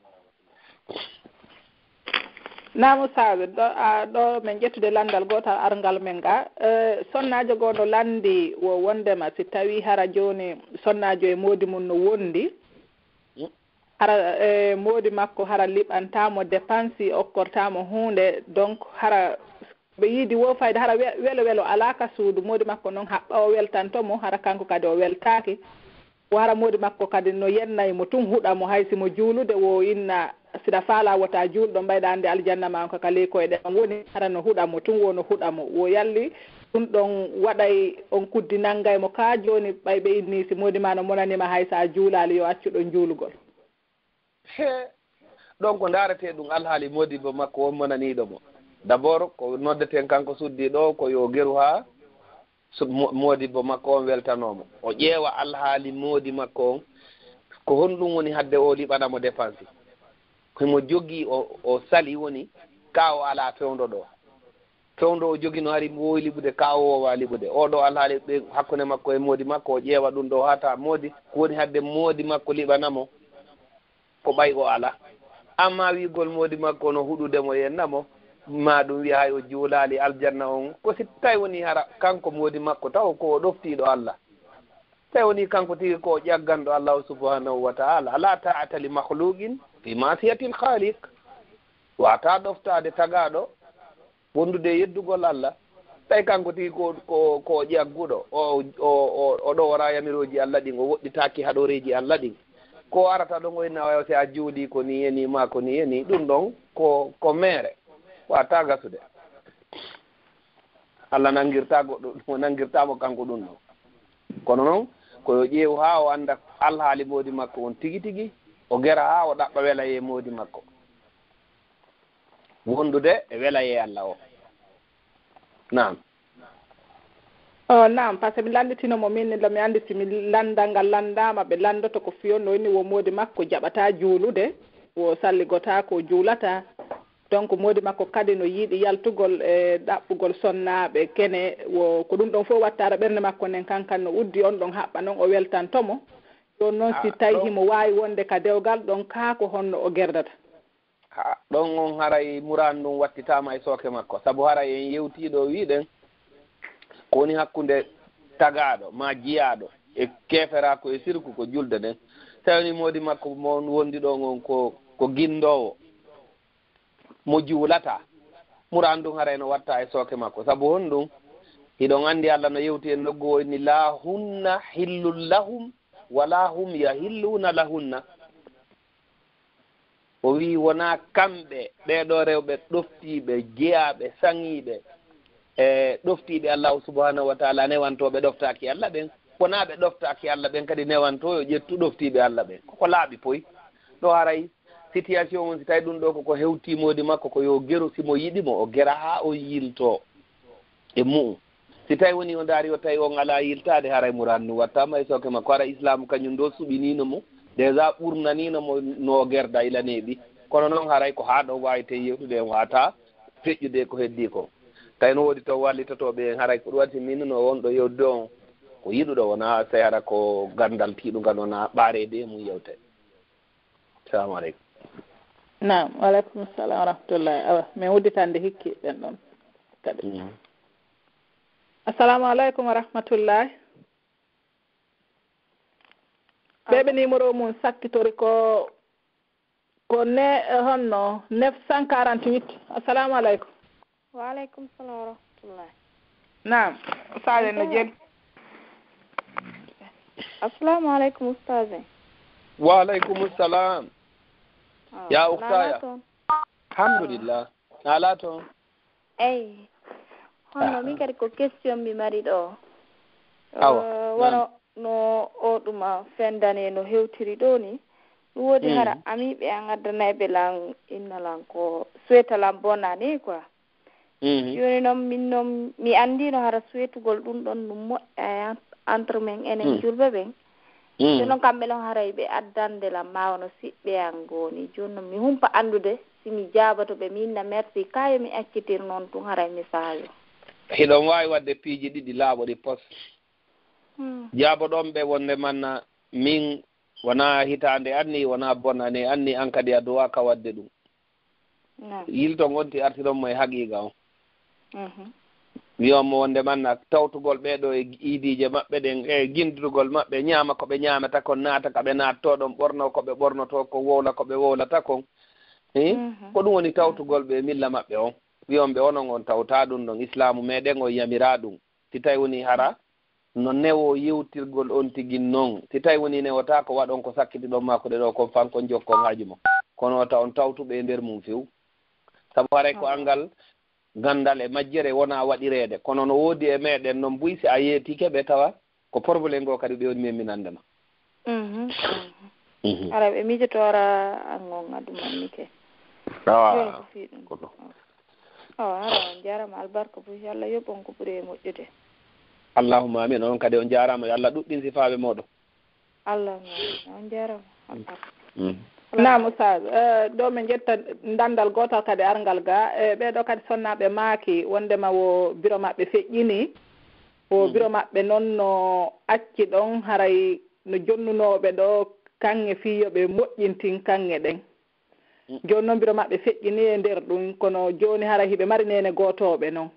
Naam, Ustaaz, ɗo, a, ɗo min ƴettude lanndal gootal arngal men ga. Eh, sonnaajo goo no lanndi wo wonndema si tawii hara jooni sonnaajo e moodi mum no wondi, mm, hara, eh, moodi makko hara liɓantaa mo dépense, okkortaa mo huunde, donc hara ɓe yiidi wo fayda, hara we-, welo welo alaa ka suudu, moodi makko noon haɓɓa o weltanto mo, hara kanko kadi o weltaaki. Wo hara moodi makko kadi no yennay mo tun, huɗa mo, hay si mo juulude wo inna, siɗa faalaa wota juulɗo, mbayɗa anndi aljanna ma on ka, ka ley koyɗe ma woni, hara no huɗa mo tun, wo no huɗa mo. Wo yalli ɗum ɗon waɗay on kuddi nanngay mo kaa jooni, ɓay ɓe inni si moodi ma no monani ma hay si a juulaali, yo accu ɗon juulugol. He, ɗon ko ndaaretee ɗum alhaali moodibbo makko won monaniiɗo mo. D'abord, ko noddeten kanko suddi ɗo, ko yo geru haa so mo-, moodibbo makko on weltanoo mo. O ƴeewa alhaali moodi makko on, ko honɗum woni hadde o liɓana mo dépense? Himo jogii o, o sali woni ka o alaa fewndo ɗo. Fewndo o jogino hari mo wowi liɓude, ka o wowa liɓude. O ɗo alhaali ɓe hakkunde makko e moodi makko, o ƴeewa ɗum ɗo haa ta moodi, ko woni hadde moodi makko liɓana mo? Ko ɓay o alaa. Amma wi'ugol moodi makko no huɗude mo yenna mo, ma ɗum wi'a hay o juulaali aljanna on, ko si tawi woni hara kanko moodi makko taw ko o ɗoftiiɗo Allah. Tawi woni kanko tigi ko o ƴagganɗo Allah subhanahu wa ta'ala. La ta'ata li makhluqin fi ma'siyatil khaliq. Wata ɗoftaade tagaaɗo wondude e yeddugol Allah. Tawi kanko tigi ko, ko, ko o ƴagguɗo, o, o, o, o ɗowora yamirooji Allah ɗin, o woɗɗitaaki haɗooreeji Allah ɗin. Ko arata ɗon o inna wayo si a juuli ko ni e ni ma ko ni e ni, ɗum ɗon ko, ko meere. Wata gasude. Allah nangirta goɗɗo, o nangirta mo kanko ɗum ɗon. Kono noon, ko yo ƴeew haa o annda alhaali moodi makko on tigi tigi, o gera haa o ɗaɓɓa welayee moodi makko. Wondude e welayee Allah o. Naam. O, naam, parce que mi lannditino mo, min la mi anndi si mi lanndal ngal lanndaama, ɓe lanndoto ko fiyo no ni wo moodi makko jaɓataa juulude, wo salligotaa ko juulataa. Donc moodi makko kadi no yiɗi yaltugol e ɗaɓɓugol sonnaaɓe kene, wo ko ɗum ɗon fof wattaara ɓernde makko nden, kankan no uddi on ɗon haɓɓa noon o weltanto mo. Jooni noon si tawi himo waawi wonde ka dewgal ɗon, kaa ko honno o gerdata? Ha, ɗon on haray muraadu ndun wattitaama e sooke makko, sabu haray en yewtii ɗo wi'ɗen ko woni hakkunde tagaaɗo maa jiyaaɗo e keeferaaku e sirku ko julde nden. Tawi woni moodi makko mo wondi ɗon on ko, ko ginndoowo mo juulataa, muraadu ndun haray no watta e sooke makko. Sabu honɗum? Hiɗon anndi Allah no yewti en noggu o inni, "Laa hunna hillun lahum, wa laa hum yahilluuna lahunna." O wi'i, wonaa kamɓe, ɓee ɗoo rewɓe ɗoftiiɓe, jeyaaɓe, saŋiiɓe, e ɗoftiiɓe Allaahu subhaanahu wa taala, newantooɓe ɗoftaaki Allah ɓen, wonaa ɓe ɗoftaaki Allah ɓen kadi newantoo yo ƴettu ɗoftiiɓe Allah ɓen. Koko laaɓi poy. Ɗo haray situation on, si tawi ɗum ɗo koko hewtii moodi makko, ko yo geru, si mo yiɗi mo, o gera haa o yiltoo e mu'um. Si tawi woni o ndaari o tawi on alaa yiltaade, haray muraadu ndun wattaama e sooke makko. Hara Islaamu kañum ɗo suɓiniino mo, déjà ɓurnaniino mo no o gerda ila neeɓi. Kono noon haray ko haa ɗo waaweten yewtude en, wata feƴƴude ko heddii ko. Tawi no woodi toon wallitotooɓe en, haray ko ɗum waɗi si min no wonɗo yewtude on, ko yiɗuɗo wonaa sey hara ko ganndal tiiɗungal wonaa ɓaareede e mum yewte. Salamu aleykum. Naam, wa aleykum salam wa rahmatullahi. Awa, min udditande hikki ɓen ɗon kadi. Mm. Assalamu aleykum wa rahmatullahi. Ɓe ɓe numéro mum sakkitori ko, ko ne, honno, neuf cent quarante-huit. Assalamu aleykum. Wa aleykum salam wa rahmatullah. Naam, Ustaaz en no jeli. Assalamu aleykum, Ustaaz en. Wa aleykum salam. Ya uktaya. Alhamdulillah. Ala toon. Eyi. Honno min kadi ko question mi mari ɗo. Awa. Wono no o ɗuma fendane no hewtiri ɗo ni. Ɗum woodi hara amiiɓe an addanayɓe lan inna lan ko suweta lan bona ni quoi. Jooni noon min noon mi anndino hara suwetugol ɗum ɗon ɗum moƴƴa entre men enen julɓe ɓen. Jooni noon kamɓe noon haray ɓe addande lan ma wono siɓɓe an gooni. Jooni noon mi humpa anndude si mi jaaboto ɓe mi inna merci ka yo mi accitir noon tun haray mi saayo. Hiɗon waawi waɗde piiji ɗiɗi laaɓuɗi pos. Jaaboɗon ɓe wonde manna min wonaa hitaande anni, wonaa bonane anni, an kadi a duwaaka waɗde ɗum. Yilto ngonti artiron mo e haqiiqa on. Wiyon mo wonde manna tawtugol ɓee ɗo e iidiije maɓɓe ɗen, e gindutugol maɓɓe, ñaama ko ɓe ñaamata kon, naata ka ɓe naattoo ɗon, ɓornoo ko ɓe ɓornotoo kon, wowla ko ɓe wowlata kon. Ko ɗum woni tawtugol ɓe e milla maɓɓe on. Wiyon ɓe onon on tawtaa ɗum ɗon, Islaamu meɗen on yamiraa ɗum. Si tawi woni hara no newoo yewtirgol on tigi non. Si tawi woni newotaako, waɗon ko sakkitiɗon maa ko ɗe ɗo kon fan kon jokkon haaju mon. Kono wota on tawtu ɓe e nder mum few. Sabu haray ko anngal ganndal e majjere wonaa waɗireede. Kono no woodi e meɗen non buy si a yeetike ɓe tawa ko problème goo kadi ɓe woni memminande ma. Hara ɓe miijotoora an on adu mannike. Awa. Ko ɗum. Awa, hara on jarama, albarka buy, Allah yoɓ on ko ɓuri e moƴƴude. Allahumma amin. On kadi on jarama, yo Allah ɗuɗɗin sifaaɓe moɗon. Allahumma amin. On jarama, albarka. Naam, Oustaz. Eh, ɗo min ƴetta dandal gootal kadi arngal ga. Eh, ɓeeɗo kadi sonnaaɓe maaki wondema wo biro maɓɓe feƴƴini. Wo biro maɓɓe noon no acci ɗon, haray no jonnunooɓe ɗo kaŋŋe fii yo ɓe moƴƴintin kaŋŋe ɗen. Jooni noon biro maɓɓe feƴƴini e nder ɗum, kono jooni haray hiɓe mari neene gootooɓe noon.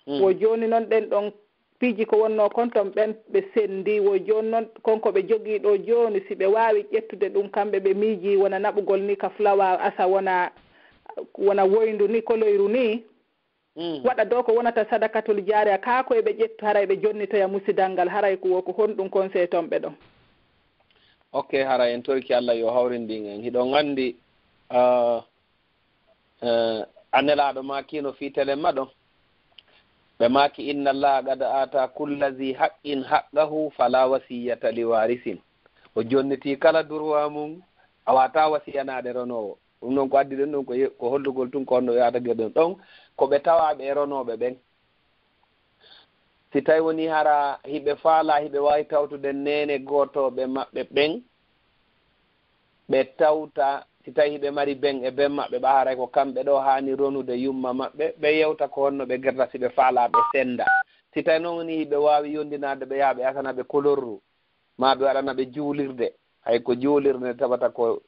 Wo jooni noon ɗen ɗon piiji ko wonnoo kon ton ɓen ɓe senndi. Wo jooni noon kon ko ɓe jogii ɗo jooni, si ɓe waawi ƴettude ɗum kamɓe ɓe miijii wona naɓugol ni ka fulawa asa wona, wona woyndu ni, koloyru ni. Waɗa ɗo ko wonata sadakatul jaariya, kaa ko eɓe ƴettu haray ɓe jonnitoya musidal ngal, haray ko wo ko honɗum conseil ton ɓe ɗon? Ok, haray en toriki Allah yo hawrindin en. Hiɗon anndi, ah, eh, a Nelaaɗo maakiino fii telen ma ɗon. Ɓe maaki, "Inna Allaha qad aata kulla zi haqqin haqqahu fala wasiyata li warisin." O jonnitii kala durwa mum, a waataa wasiyanaade ronoowo. Ɗum noon ko addi ɗen ɗum ko ye-, ko hollugol tun ko honno yaata geɗen ɗon, ko ɓe tawaaɓe e ronooɓe ɓen. Si tawi woni hara hiɓe faalaa, hiɓe waawi tawtude neene gootooɓe maɓɓe ɓen, ɓe tawta, si tawi hiɓe mari ben e ben maɓɓe, ɓa haray ko kamɓe ɗo haani ronude yumma maɓɓe, ɓe yewta ko honno ɓe gerta si ɓe faalaa ɓe sennda. Si tawi noon woni hiɓe waawi yondinaade, ɓe yaha ɓe asana ɓe kolorru, maa ɓe waɗana ɓe juulirde. Hay ko juulirde nde tawata ko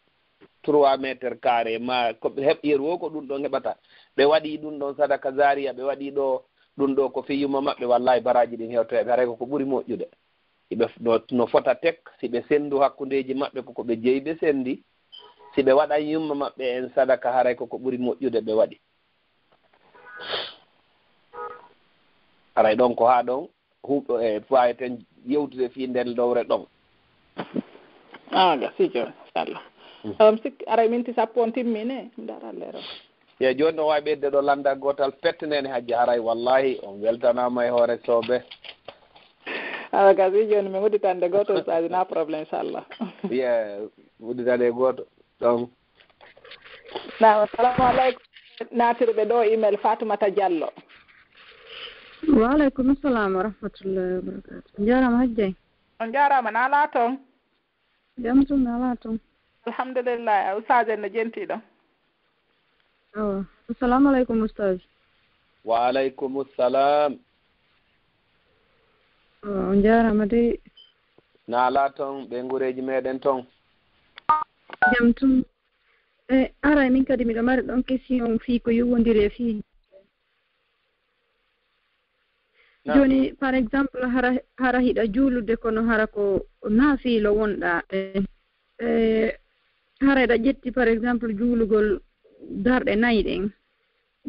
trois mètres carrés, maa ko ɓe heɓ yeru o, ko ɗum ɗon heɓata. Ɓe waɗi ɗum ɗon sadaka zaariya, ɓe waɗi ɗo ɗum ɗo ko fii yumma maɓɓe, wallaahi baraaji ɗin hewtoya ɓe, haray ko ko ɓuri moƴƴude. Hiɓe f-, no, no fota tek, si ɓe senndu hakkundeeji maɓɓe, ko ko ɓe jeyi ɓe senndi, si ɓe waɗan yumma maɓɓe en sadaka, haray ko ko ɓuri moƴƴude ɓe waɗi. Haray ɗon ko haa ɗon huuɗo e faayeten yewtude fii nden lowre ɗon. Ah, gasi jooni, inchallah. Mm. Awa, mi sikki aray minti sappo on timmine, mi dara lero. Ye jooni ɗon waawi ɓeyde ɗo lannda gootal pette nene hajja haray, wallahi, on weltanaama e hoore soobe. Awa, gasi jooni, min udditande gooto, ustaaji, na problème, inchallah. Ye, udditande gooto, ɗon. Naam, assalamu aleykum. Naatirɓe ɗo email, Fatoumata Diallo. Wa aleykum salam wa rahmatullahi wa barakatuh. Njaaraama hajjay. On njaaraama, na alaa toon? Jam tun, na alaa toon? Alhamdulillahi, ustaaz en no jentii ɗo. Awa. Assalamu aleykum, ustaaz. Wa aleykum salam. Awa, on njaaraama dey. Na alaa toon, ɓe ngureeji meɗen toon? Jam tun. E, aray min kadi miɗo mari ɗon question fii ko yuwondiri e fii. Naam. Jooni, par exemple, hara, hara hiɗa juulude kono hara ko naafiilo wonɗaa. E, e, hara hiɗa ƴetti, par exemple, juulugol darɗe nayi ɗen.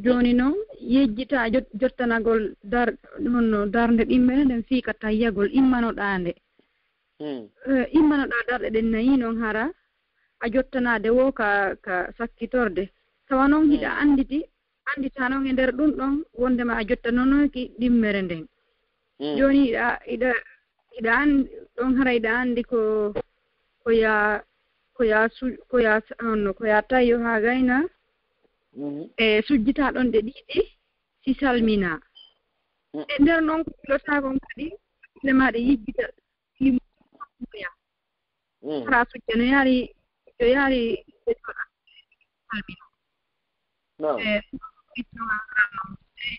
Jooni noon, yejjitaa jot-, jottanagol dar-, honno darnde ɗimmere nden fii ka tayyagol immanoɗaa nde. Hmm. E, immanoɗaa darɗe ɗen nayi noon hara a jottanaade wo ka, ka sakkitorde. Tawa noon hiɗa annditi, annditaa noon e nder ɗum ɗon wonndema a jottanonooki ɗimmere nden. Hmm. Jooni hiɗa, hiɗa, hiɗa anndi, ɗon hara hiɗa anndi ko, ko yaa, ko yaa su-, ko yaa sa-, honno, ko yaa tayyo haa gayna. Mhm. E sujjitaa ɗon ɗe ɗiɗi, si salminaa. Mm. E nder noon ko julotaa kon kadi, hakkille maa ɗe yejjita, ɗi moya. Mm. Hara sujja no yaari, no yaari ɓe jooɗa, salmina. Naam. E,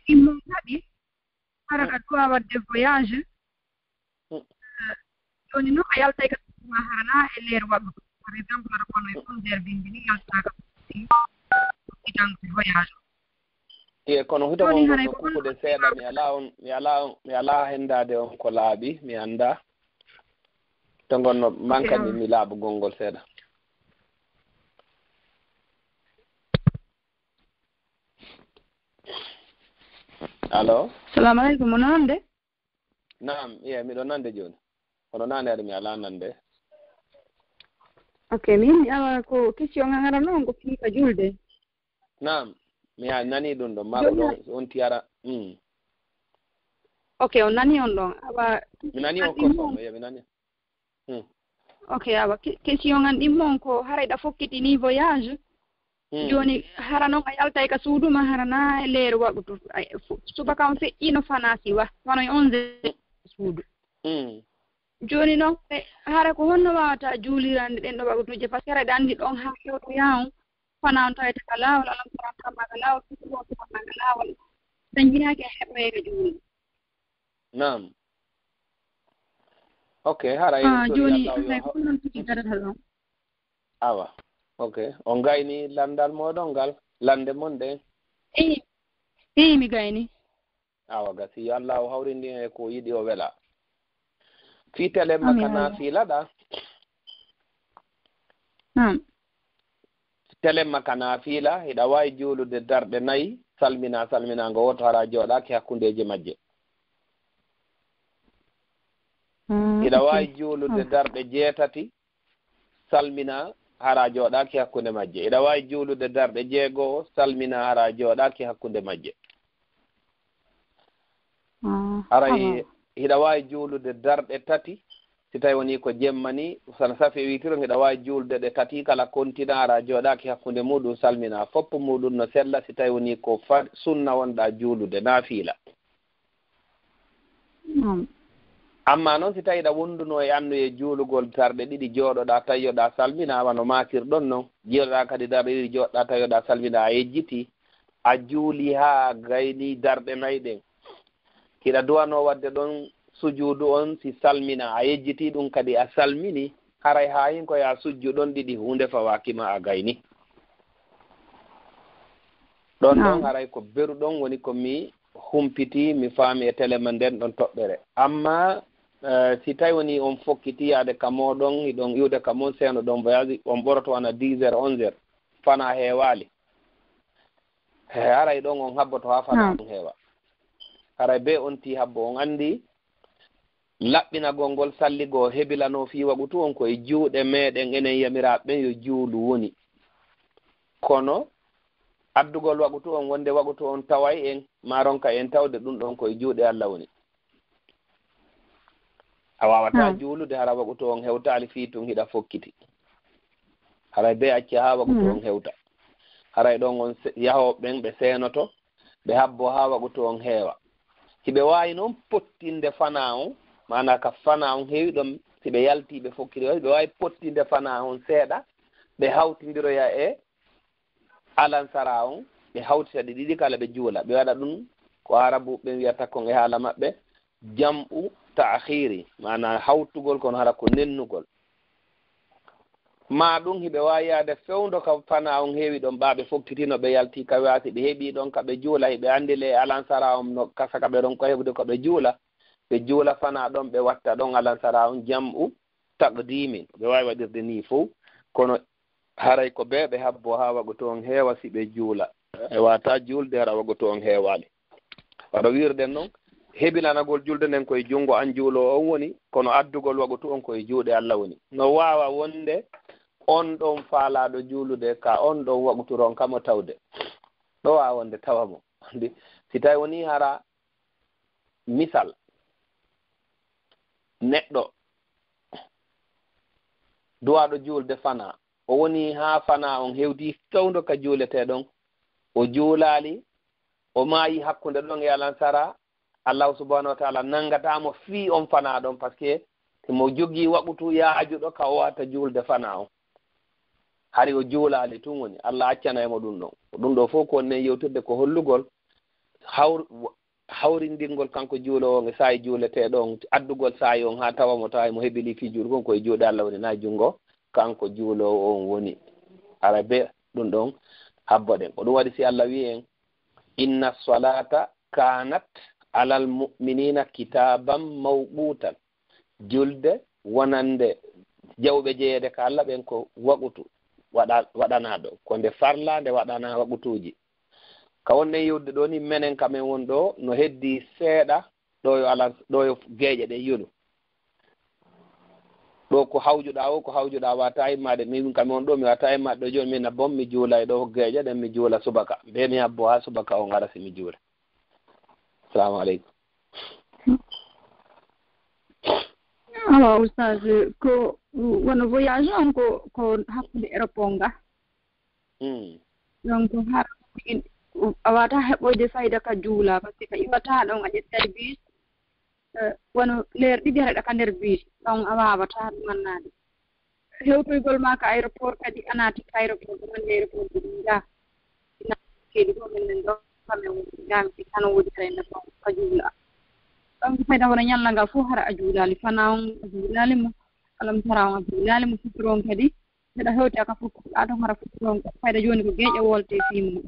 ɗin noon kadi, hara aɗa duwa waɗde voyage. Mm. Eh, jooni noon a yaltay ka ma hara na e leer waɗuɗo. Par exemple, aɗa kono e frontière bimbi ni yaltaa ka itango voyage. Iye, kono hito kon gonno kukkude seeɗa, mi alaa on, mi alaa on, mi alaa henndaade on ko laaɓi, mi anndaa. To ngonno manka mi, mi laaɓugol ngol seeɗa. Allo? Salamu aleykum, mo nande? Naam, iye, miɗo nande jooni. Kono naane ari mi alaa nande. Ok, min mi awa ko question ngal ngara noon ko fii ka julde. Naam, mi a nani ɗum ɗon. Ma ko ɗon on tiyara. Mm. Ok, on nani on ɗon. Awa mi nani on ko ɗum, mi nani. Mm. Ok, awa ke-, question ngal ɗimmo on ko haray ɗa fokkitini voyage. Jooni hara noon a yaltay ka suudu ma hara na e leeru waɗutu. Subaka on feƴƴiino fanaa siwa wano e onze suudu. Jooni noon hara ko honno waawata juulirande ɗen ɗo waɗutuuje? Parce que hara ɗe anndi ɗon haa hewtoyaa on fanaa on tawete ka laawol alam tara tamma ka laawol fitugoo tumanna ka laawol dañjinaaki a heɓoyee ka juulde. Naam. Ok, hara en sori jooni Allahu yo hay ha- ko non tigi gadata ɗon. Awa. Ok. On gayni landal moɗon ngal, lande mon ɗen. Eyi, eyi mi gayni. Awa gasi yo Allahu hawrindi e ko yiɗi o wela. Fii telemma Amin, ka amin. Naafila ɗa. Naam. Telemma ka naafila hiɗa waawi juulude darɗe nayi, salmina salminaango wooto hara jooɗaaki hakkundeeji majje. Ah, Hiɗa ok. waawi juulude Ah. darɗe jeetati, salmina hara jooɗaaki hakkunde majje. Hiɗa waawi juulude darɗe jeego, salmina hara jooɗaaki hakkunde majje. Ah, Haray awa. Hiɗa waawi juulude darɗe tati, si tawi woni ko jemma ni, sana safi e witiro, hiɗa waawi juulde ɗe tati kala kontina hara jooɗaaki hakkunde muɗum salmina. Foppu muɗum no sella si tawi woni ko fa-, sunna wonɗa juulude, naafila. Naam. Amma noon si tawi hiɗa wonduno e annuye juulugol darɗe ɗiɗi jooɗoɗa tawi yoɗa salmina wano makirɗon noon, jiiloɗa kadi darɗe ɗiɗi jooɗoɗa tawi yoɗa salmina a yejjiti, a juuli haa gayni darɗe nayi ɗen. Hiɗa duwano wadde ɗon sujuudu on si salmina a yejjiti ɗum kadi a salmini, haray haa hin ko ya sujju ɗon ɗiɗi huunde fawaaki ma a gayni. Ɗon ɗon Naam. Haray ko beru ɗon woni ko mi humpiti, mi faami e telema nden ɗon toɓɓere. Amma eh, si tawi woni on fokkiti yaade ka mooɗon, hiɗon iwde ka mon seeno ɗon voyage, on ɓoroto wona dix heures, onze heures, fana heewaali. He haray ɗon on habboto haa fana Naam. On heewa. Haray be on tii habbo on anndi laɓɓinagol ngol salligoo hebilanoo fii waqutu on ko e juuɗe meeɗen enen yamiraaɓe ɓen yo juulu woni. Kono addugol waqutu on wonde waqutu on taway en, maa ronka en tawde ɗum ɗon ko e juuɗe Alla woni. A waawataa Hmm. juulude hara waqutu on hewtaali fii tun hiɗa fokkiti. Haray be acca haa waqutu Hmm. on hewta. Haray ɗon on se-, yahooɓe ɓen ɓe seenoto, ɓe habbo haa waqutu on heewa. Hiɓe waawi noon pottinde fana on, maanaa ka fana on heewi ɗon, si ɓe yaltii ɓe fokkiti on, hiɓe waawi pottinde fana on seeɗa, ɓe hawtindiroya e alansara on, ɓe hawtita ɗi ɗiɗi kala ɓe juula. Ɓe waɗa ɗum ko Arabu ɓen wiyata kon e haala maɓɓe, jam'u ta'khiri, maanaa hawtugol kono hara ko nennugol. Maa ɗum hiɓe waawi yaade fewndo ka fana on heewi ɗon ɓaa ɓe fokkitino ɓe yalti ka waasi ɓe heɓi ɗon ka ɓe juula hiɓe anndi le alansara on no kasa ka ɓe ronko heɓude ko ɓe juula. Ɓe juula fana ɗon ɓe watta ɗon alansara on jam'u taqdimin. Ɓe waawi waɗirde nii fow. Kono haray ko bee ɓe habbo haa waqutu on heewa si ɓe juula. E waata juulde hara waqutu on heewaali. Wano wiirɗen non, hebilanagol julde nden ko e junngo an juuloowo on woni, kono addugol waqutu on ko e juuɗe Alla woni. No waawa wonde on ɗon faalaaɗo juulude ka on ɗon waqutu ronka mo tawde. Ɗo waawa wonde tawa mo. Anndi, si tawi woni hara misal, neɗɗo duwaaɗo juulde fana, o woni haa fana on hewti fewndo ka juuletee ɗon, o juulaali, o maayi hakkunde ɗon e alansara, Allahu subhanahu wa taala nanngataa mo fii on fana ɗon, parce que mo jogii waqutu yaajuɗo ka o watta juulde fana on. Hari o juulaali tun woni, Allah accanay mo ɗum ɗon. Ɗum ɗo fof ko onnen yewtirde ko hollugol hawr-, hawrindingol kanko juuloowo on e saa'i juuleteeɗo on, addugol saa'i on haa tawa mo, tawa mo hebili fii juulgol kon ko e juuɗe Allah woni, naa junngo kanko juuloowo on woni. Hara be ɗum ɗon habboɗen. Ko ɗum waɗi si Allah wi'i en, "Inna salata kanat alal mu'minina kitaban mawqutan." Julde wonande jawɓe jeyeede ka Allah ɓen ko waqutu waɗa-, waɗanaaɗo. Ko nde farla, nde waɗanaa waqutuuji. Ka wonɗen yewtude ɗoo ni, menen ka men woni ɗoo, no heddii seeɗa, ɗoo yo ala, ɗoo yo geeƴe ɗen yonu. Ɗoo ko hawjuɗaa o, ko hawjuɗaa waawataa immaade. Min ka mi woni ɗoo, mi waawataa immaade ɗoo jooni, min na bon, mi juula e ɗoo geeƴe ɗen, mi juula subaka. Be mi habbo haa subaka on ara si mi juula. Salamu aleykum. Awa, Oustaz, ko wano voyage on ko, ko hakkunde aéroport nga? Hmm. Donc, har a wata heɓoyde fayda ka juula, parce que a iwata ɗon a ƴettay bus, eh, wano leer ɗiɗi haɗa ka nder bus, ɗon a wawata ɗumannaade. Hewtoygol ma ka aéroport kadi, a naati ka aéroport, ɗumanne aéroport ɗum ja. Ina keedi ko min min ɗo, kamen woni jami si kano wodi kay na ɗon ka juula. Ɗon ko fayda wona ñalla nga fof hara a juulali, fana on a juulali mo, alam tara on a juulali mo, suturo on kadi, mbeɗa hewti aka fof, a ɗon hara suturo on, fayda jooni ko geeƴe wolte fii mum.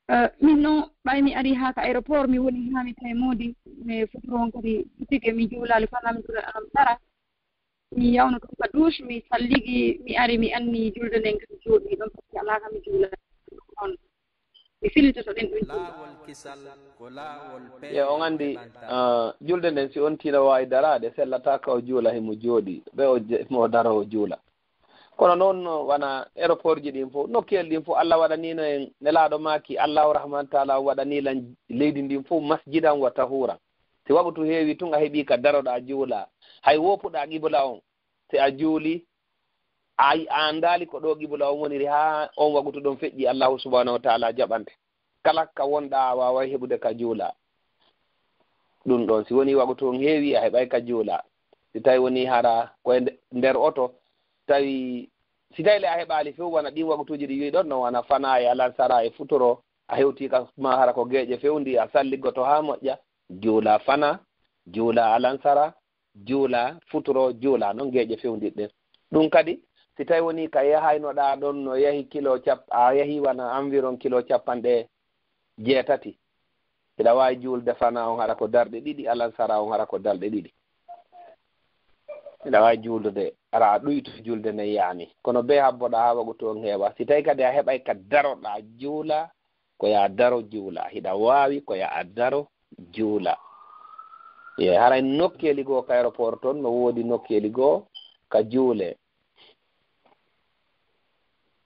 Eh, min noon, ɓay mi ari haa ka aéroport, mi woni haa mi tawi moodi, mi futuro on kadi butike, mi juulaali fana mi juula alam tara. Mi yawno toon ka douche, mi salligi, mi ari, mi anni julde nden kadi jooɗi ɗon, parce que alaa ka mi juula on. Mi fillitoto ɗen ɗon juula. Laawol kisal ko laawol Ye on anndi, ah, julde nden, si on tiina waawi daraade, sellata ka o juula, himo jooɗi, ɓe o je-, mo daro o juula. Kono noon, wona aéroport ji ɗin fof, nokkuyel ɗin fof, Allah waɗaniino en, Nelaaɗo maaki, Allahu Rahman Taala on waɗanii lan leydi ndin fof masjidan wa tahuuran. Si wagutu heewi tun, a heɓii ka daroɗaa juula. Hay woopuɗaa qibla on, si a juuli, a, a anndaali ko ɗo qibla on woniri, haa on wagutu ɗon feƴƴi, Allahu Subhanahu wa Taala jaɓante. Kala ka wonɗaa, a waaway heɓude ka juula. Ɗun ɗon, si wonii wagutu on heewi, a heɓay ka juula. Si tawi wonii hara ko e nde-, nder oto, tawi, si tawi le a heɓaali few, wona ɗin wagutuuji ɗi wi'i ɗon, no wona fana e alansara e futuro, a hewtii ka ma hara ko geeƴe fewndi, a salligoto haa moƴƴa, juula fana, juula alansara, juula futuro, juula non geeƴe fewndiɗɗe. Ɗun kadi, si tawi wonii ka yahaynoɗaa ɗon no yahi kilo cap-, a yahi wona environ kilo cappanɗe jeetati. Hiɗa waawi juulde fana on hara ko darɗe ɗiɗi, alansara on hara ko darɗe ɗiɗi. Hiɗa waawi juuldude, hara a ɗuytu julde nden yaani. Kono bee habboɗaa haa wagutu on heewa. Si tawi kadi a heɓay ka daroɗaa juula, ko yaa daro juula. Hiɗa waawi ko yaa daro juula. Ye, haray nokkeeli goo ka aéroport ton no woodi nokkeeli goo ka juule.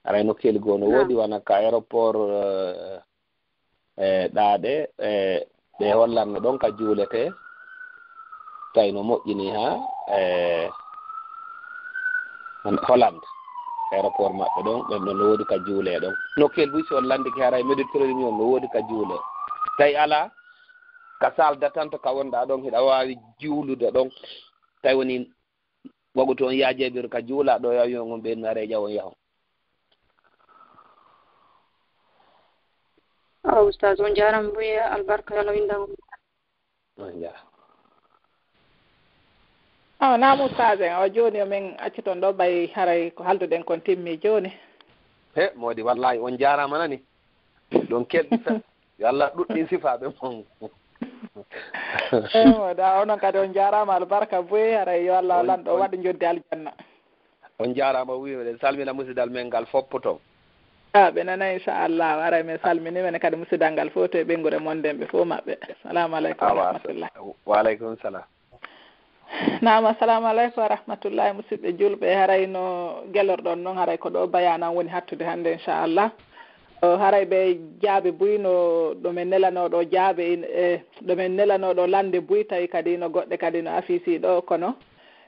Haray nokkeeli goo no Naam. woodi wona ka aéroport, eh, eh, ɗaaɗe, eh, ɓe hollanno ɗon ka juuletee. Tawi no moƴƴini haa, eh, Holland. Aéroport maɓɓe ɗon, ɓen ɗon no woodi ka juulee ɗon. Nokkeel buy si on landike haray Méditerranée on no woodi ka juulee. Tawi alaa, ka salle d'attente ka wonɗaa ɗon, hiɗa waawi juulude ɗon. Tawi woni wagutu on yaajeeɓe ka juula ɗo e avion on ɓe no are ƴawon yahon. Awa, Oustaz, on jaaraama buy, albarka, yo Allah winndam on. On jaaraama. Awa, naam, Oustaz en, awa, jooni o min acca ton ɗo, ɓay haray ko halduɗen kon timmi jooni. He, moodi, wallahi, on jaaraama nani. Ɗon kelɗi sa-, yo Allah ɗuɗɗin sifaaɓe mon. Eyi, moodi, a onon kadi on jaaraama, albarka buy, haray yo Allah On, lanɗo on. waɗa njoɓdi aljanna. On jaaraama, wi, miɗen salmina musidal men ngal foppo ton. A, ɓe nana, inchallah, haray min salmini, minen kadi musidal ngal fof to e ɓeynguure mon nden ɓe fof maɓɓe. Salamu aleykum wa Awa, rahmatullah. Wa aleykum salam. Naam, assalamu aleykum wa rahmatullahi, musidɓe julɓe. Haray no gelorɗon non, haray ko ɗo bayanan woni hattude hannde, inchallah. O, haray ɓe jaabe buy no ɗo men nelanoo ɗo jaabe in, e ɗo men nelanoo ɗo lande buy, tawi kadi no goɗɗe kadi no affiché ɗo, kono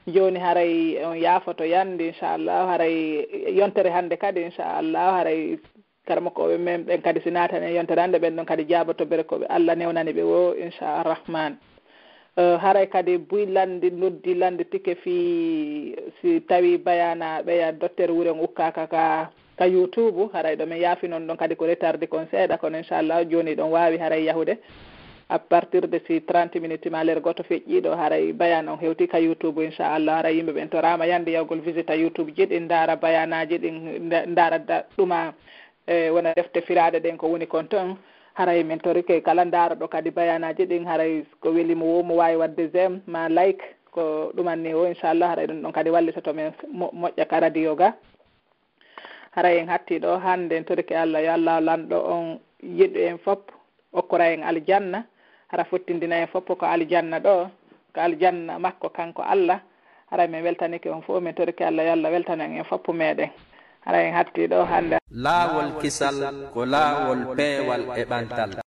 jooni haray on yaafoto yande, inchallah. Haray yontere hannde kadi, inchallah, haray karamokooɓe men ɓen kadi si naatani e yontere hannde, ɓen ɗon kadi jaaboto bere ko ɓe Allah newnani ɓe woo, inchallah rahman. Eh, haray kadi buy landi, noddi landi tike fii si tawi bayana ɓeya docteur Wuren ukkaaka ka, ka YouTube, haray ɗo min yaafi non ɗon kadi ko retardi kon seeɗa, kono inchallah jooni ɗon waawi haray yahude. À partir de si trente minutes ma leer gooto feƴƴiiɗo, haray bayana on hewti ka YouTube, inchallah. Haray yimɓe ɓen toraama yande yahgol visita YouTube ji ɗin, ndaara bayanaaji ɗin, nda-, ndaara da-, ɗuma, e wona defte firaaɗe ɗen ko woni kon ton. Haray min torike kala ndaarɗo kadi bayanaaji ɗin, haray ko weli mo woo, mo waawi waɗde j'aime ma like, ko ɗumanni o, inchallah, haray ɗum ɗon kadi wallitoto men mo-, moƴƴa ka radio ga. Haray en hatti ɗo hannde, en torike Allah, yo Allah lanɗo on yiɗu en fop, okkora en aljanna, hara fottindina en fop ko aljanna ɗo, ko aljanna makko kanko Allah. Haray min weltanike on fof, min torike Allah, yo Allah weltano en, en fop meɗen. Haray en hatti ɗo hannde. Laawol kisal ko laawol peewal e ɓantal.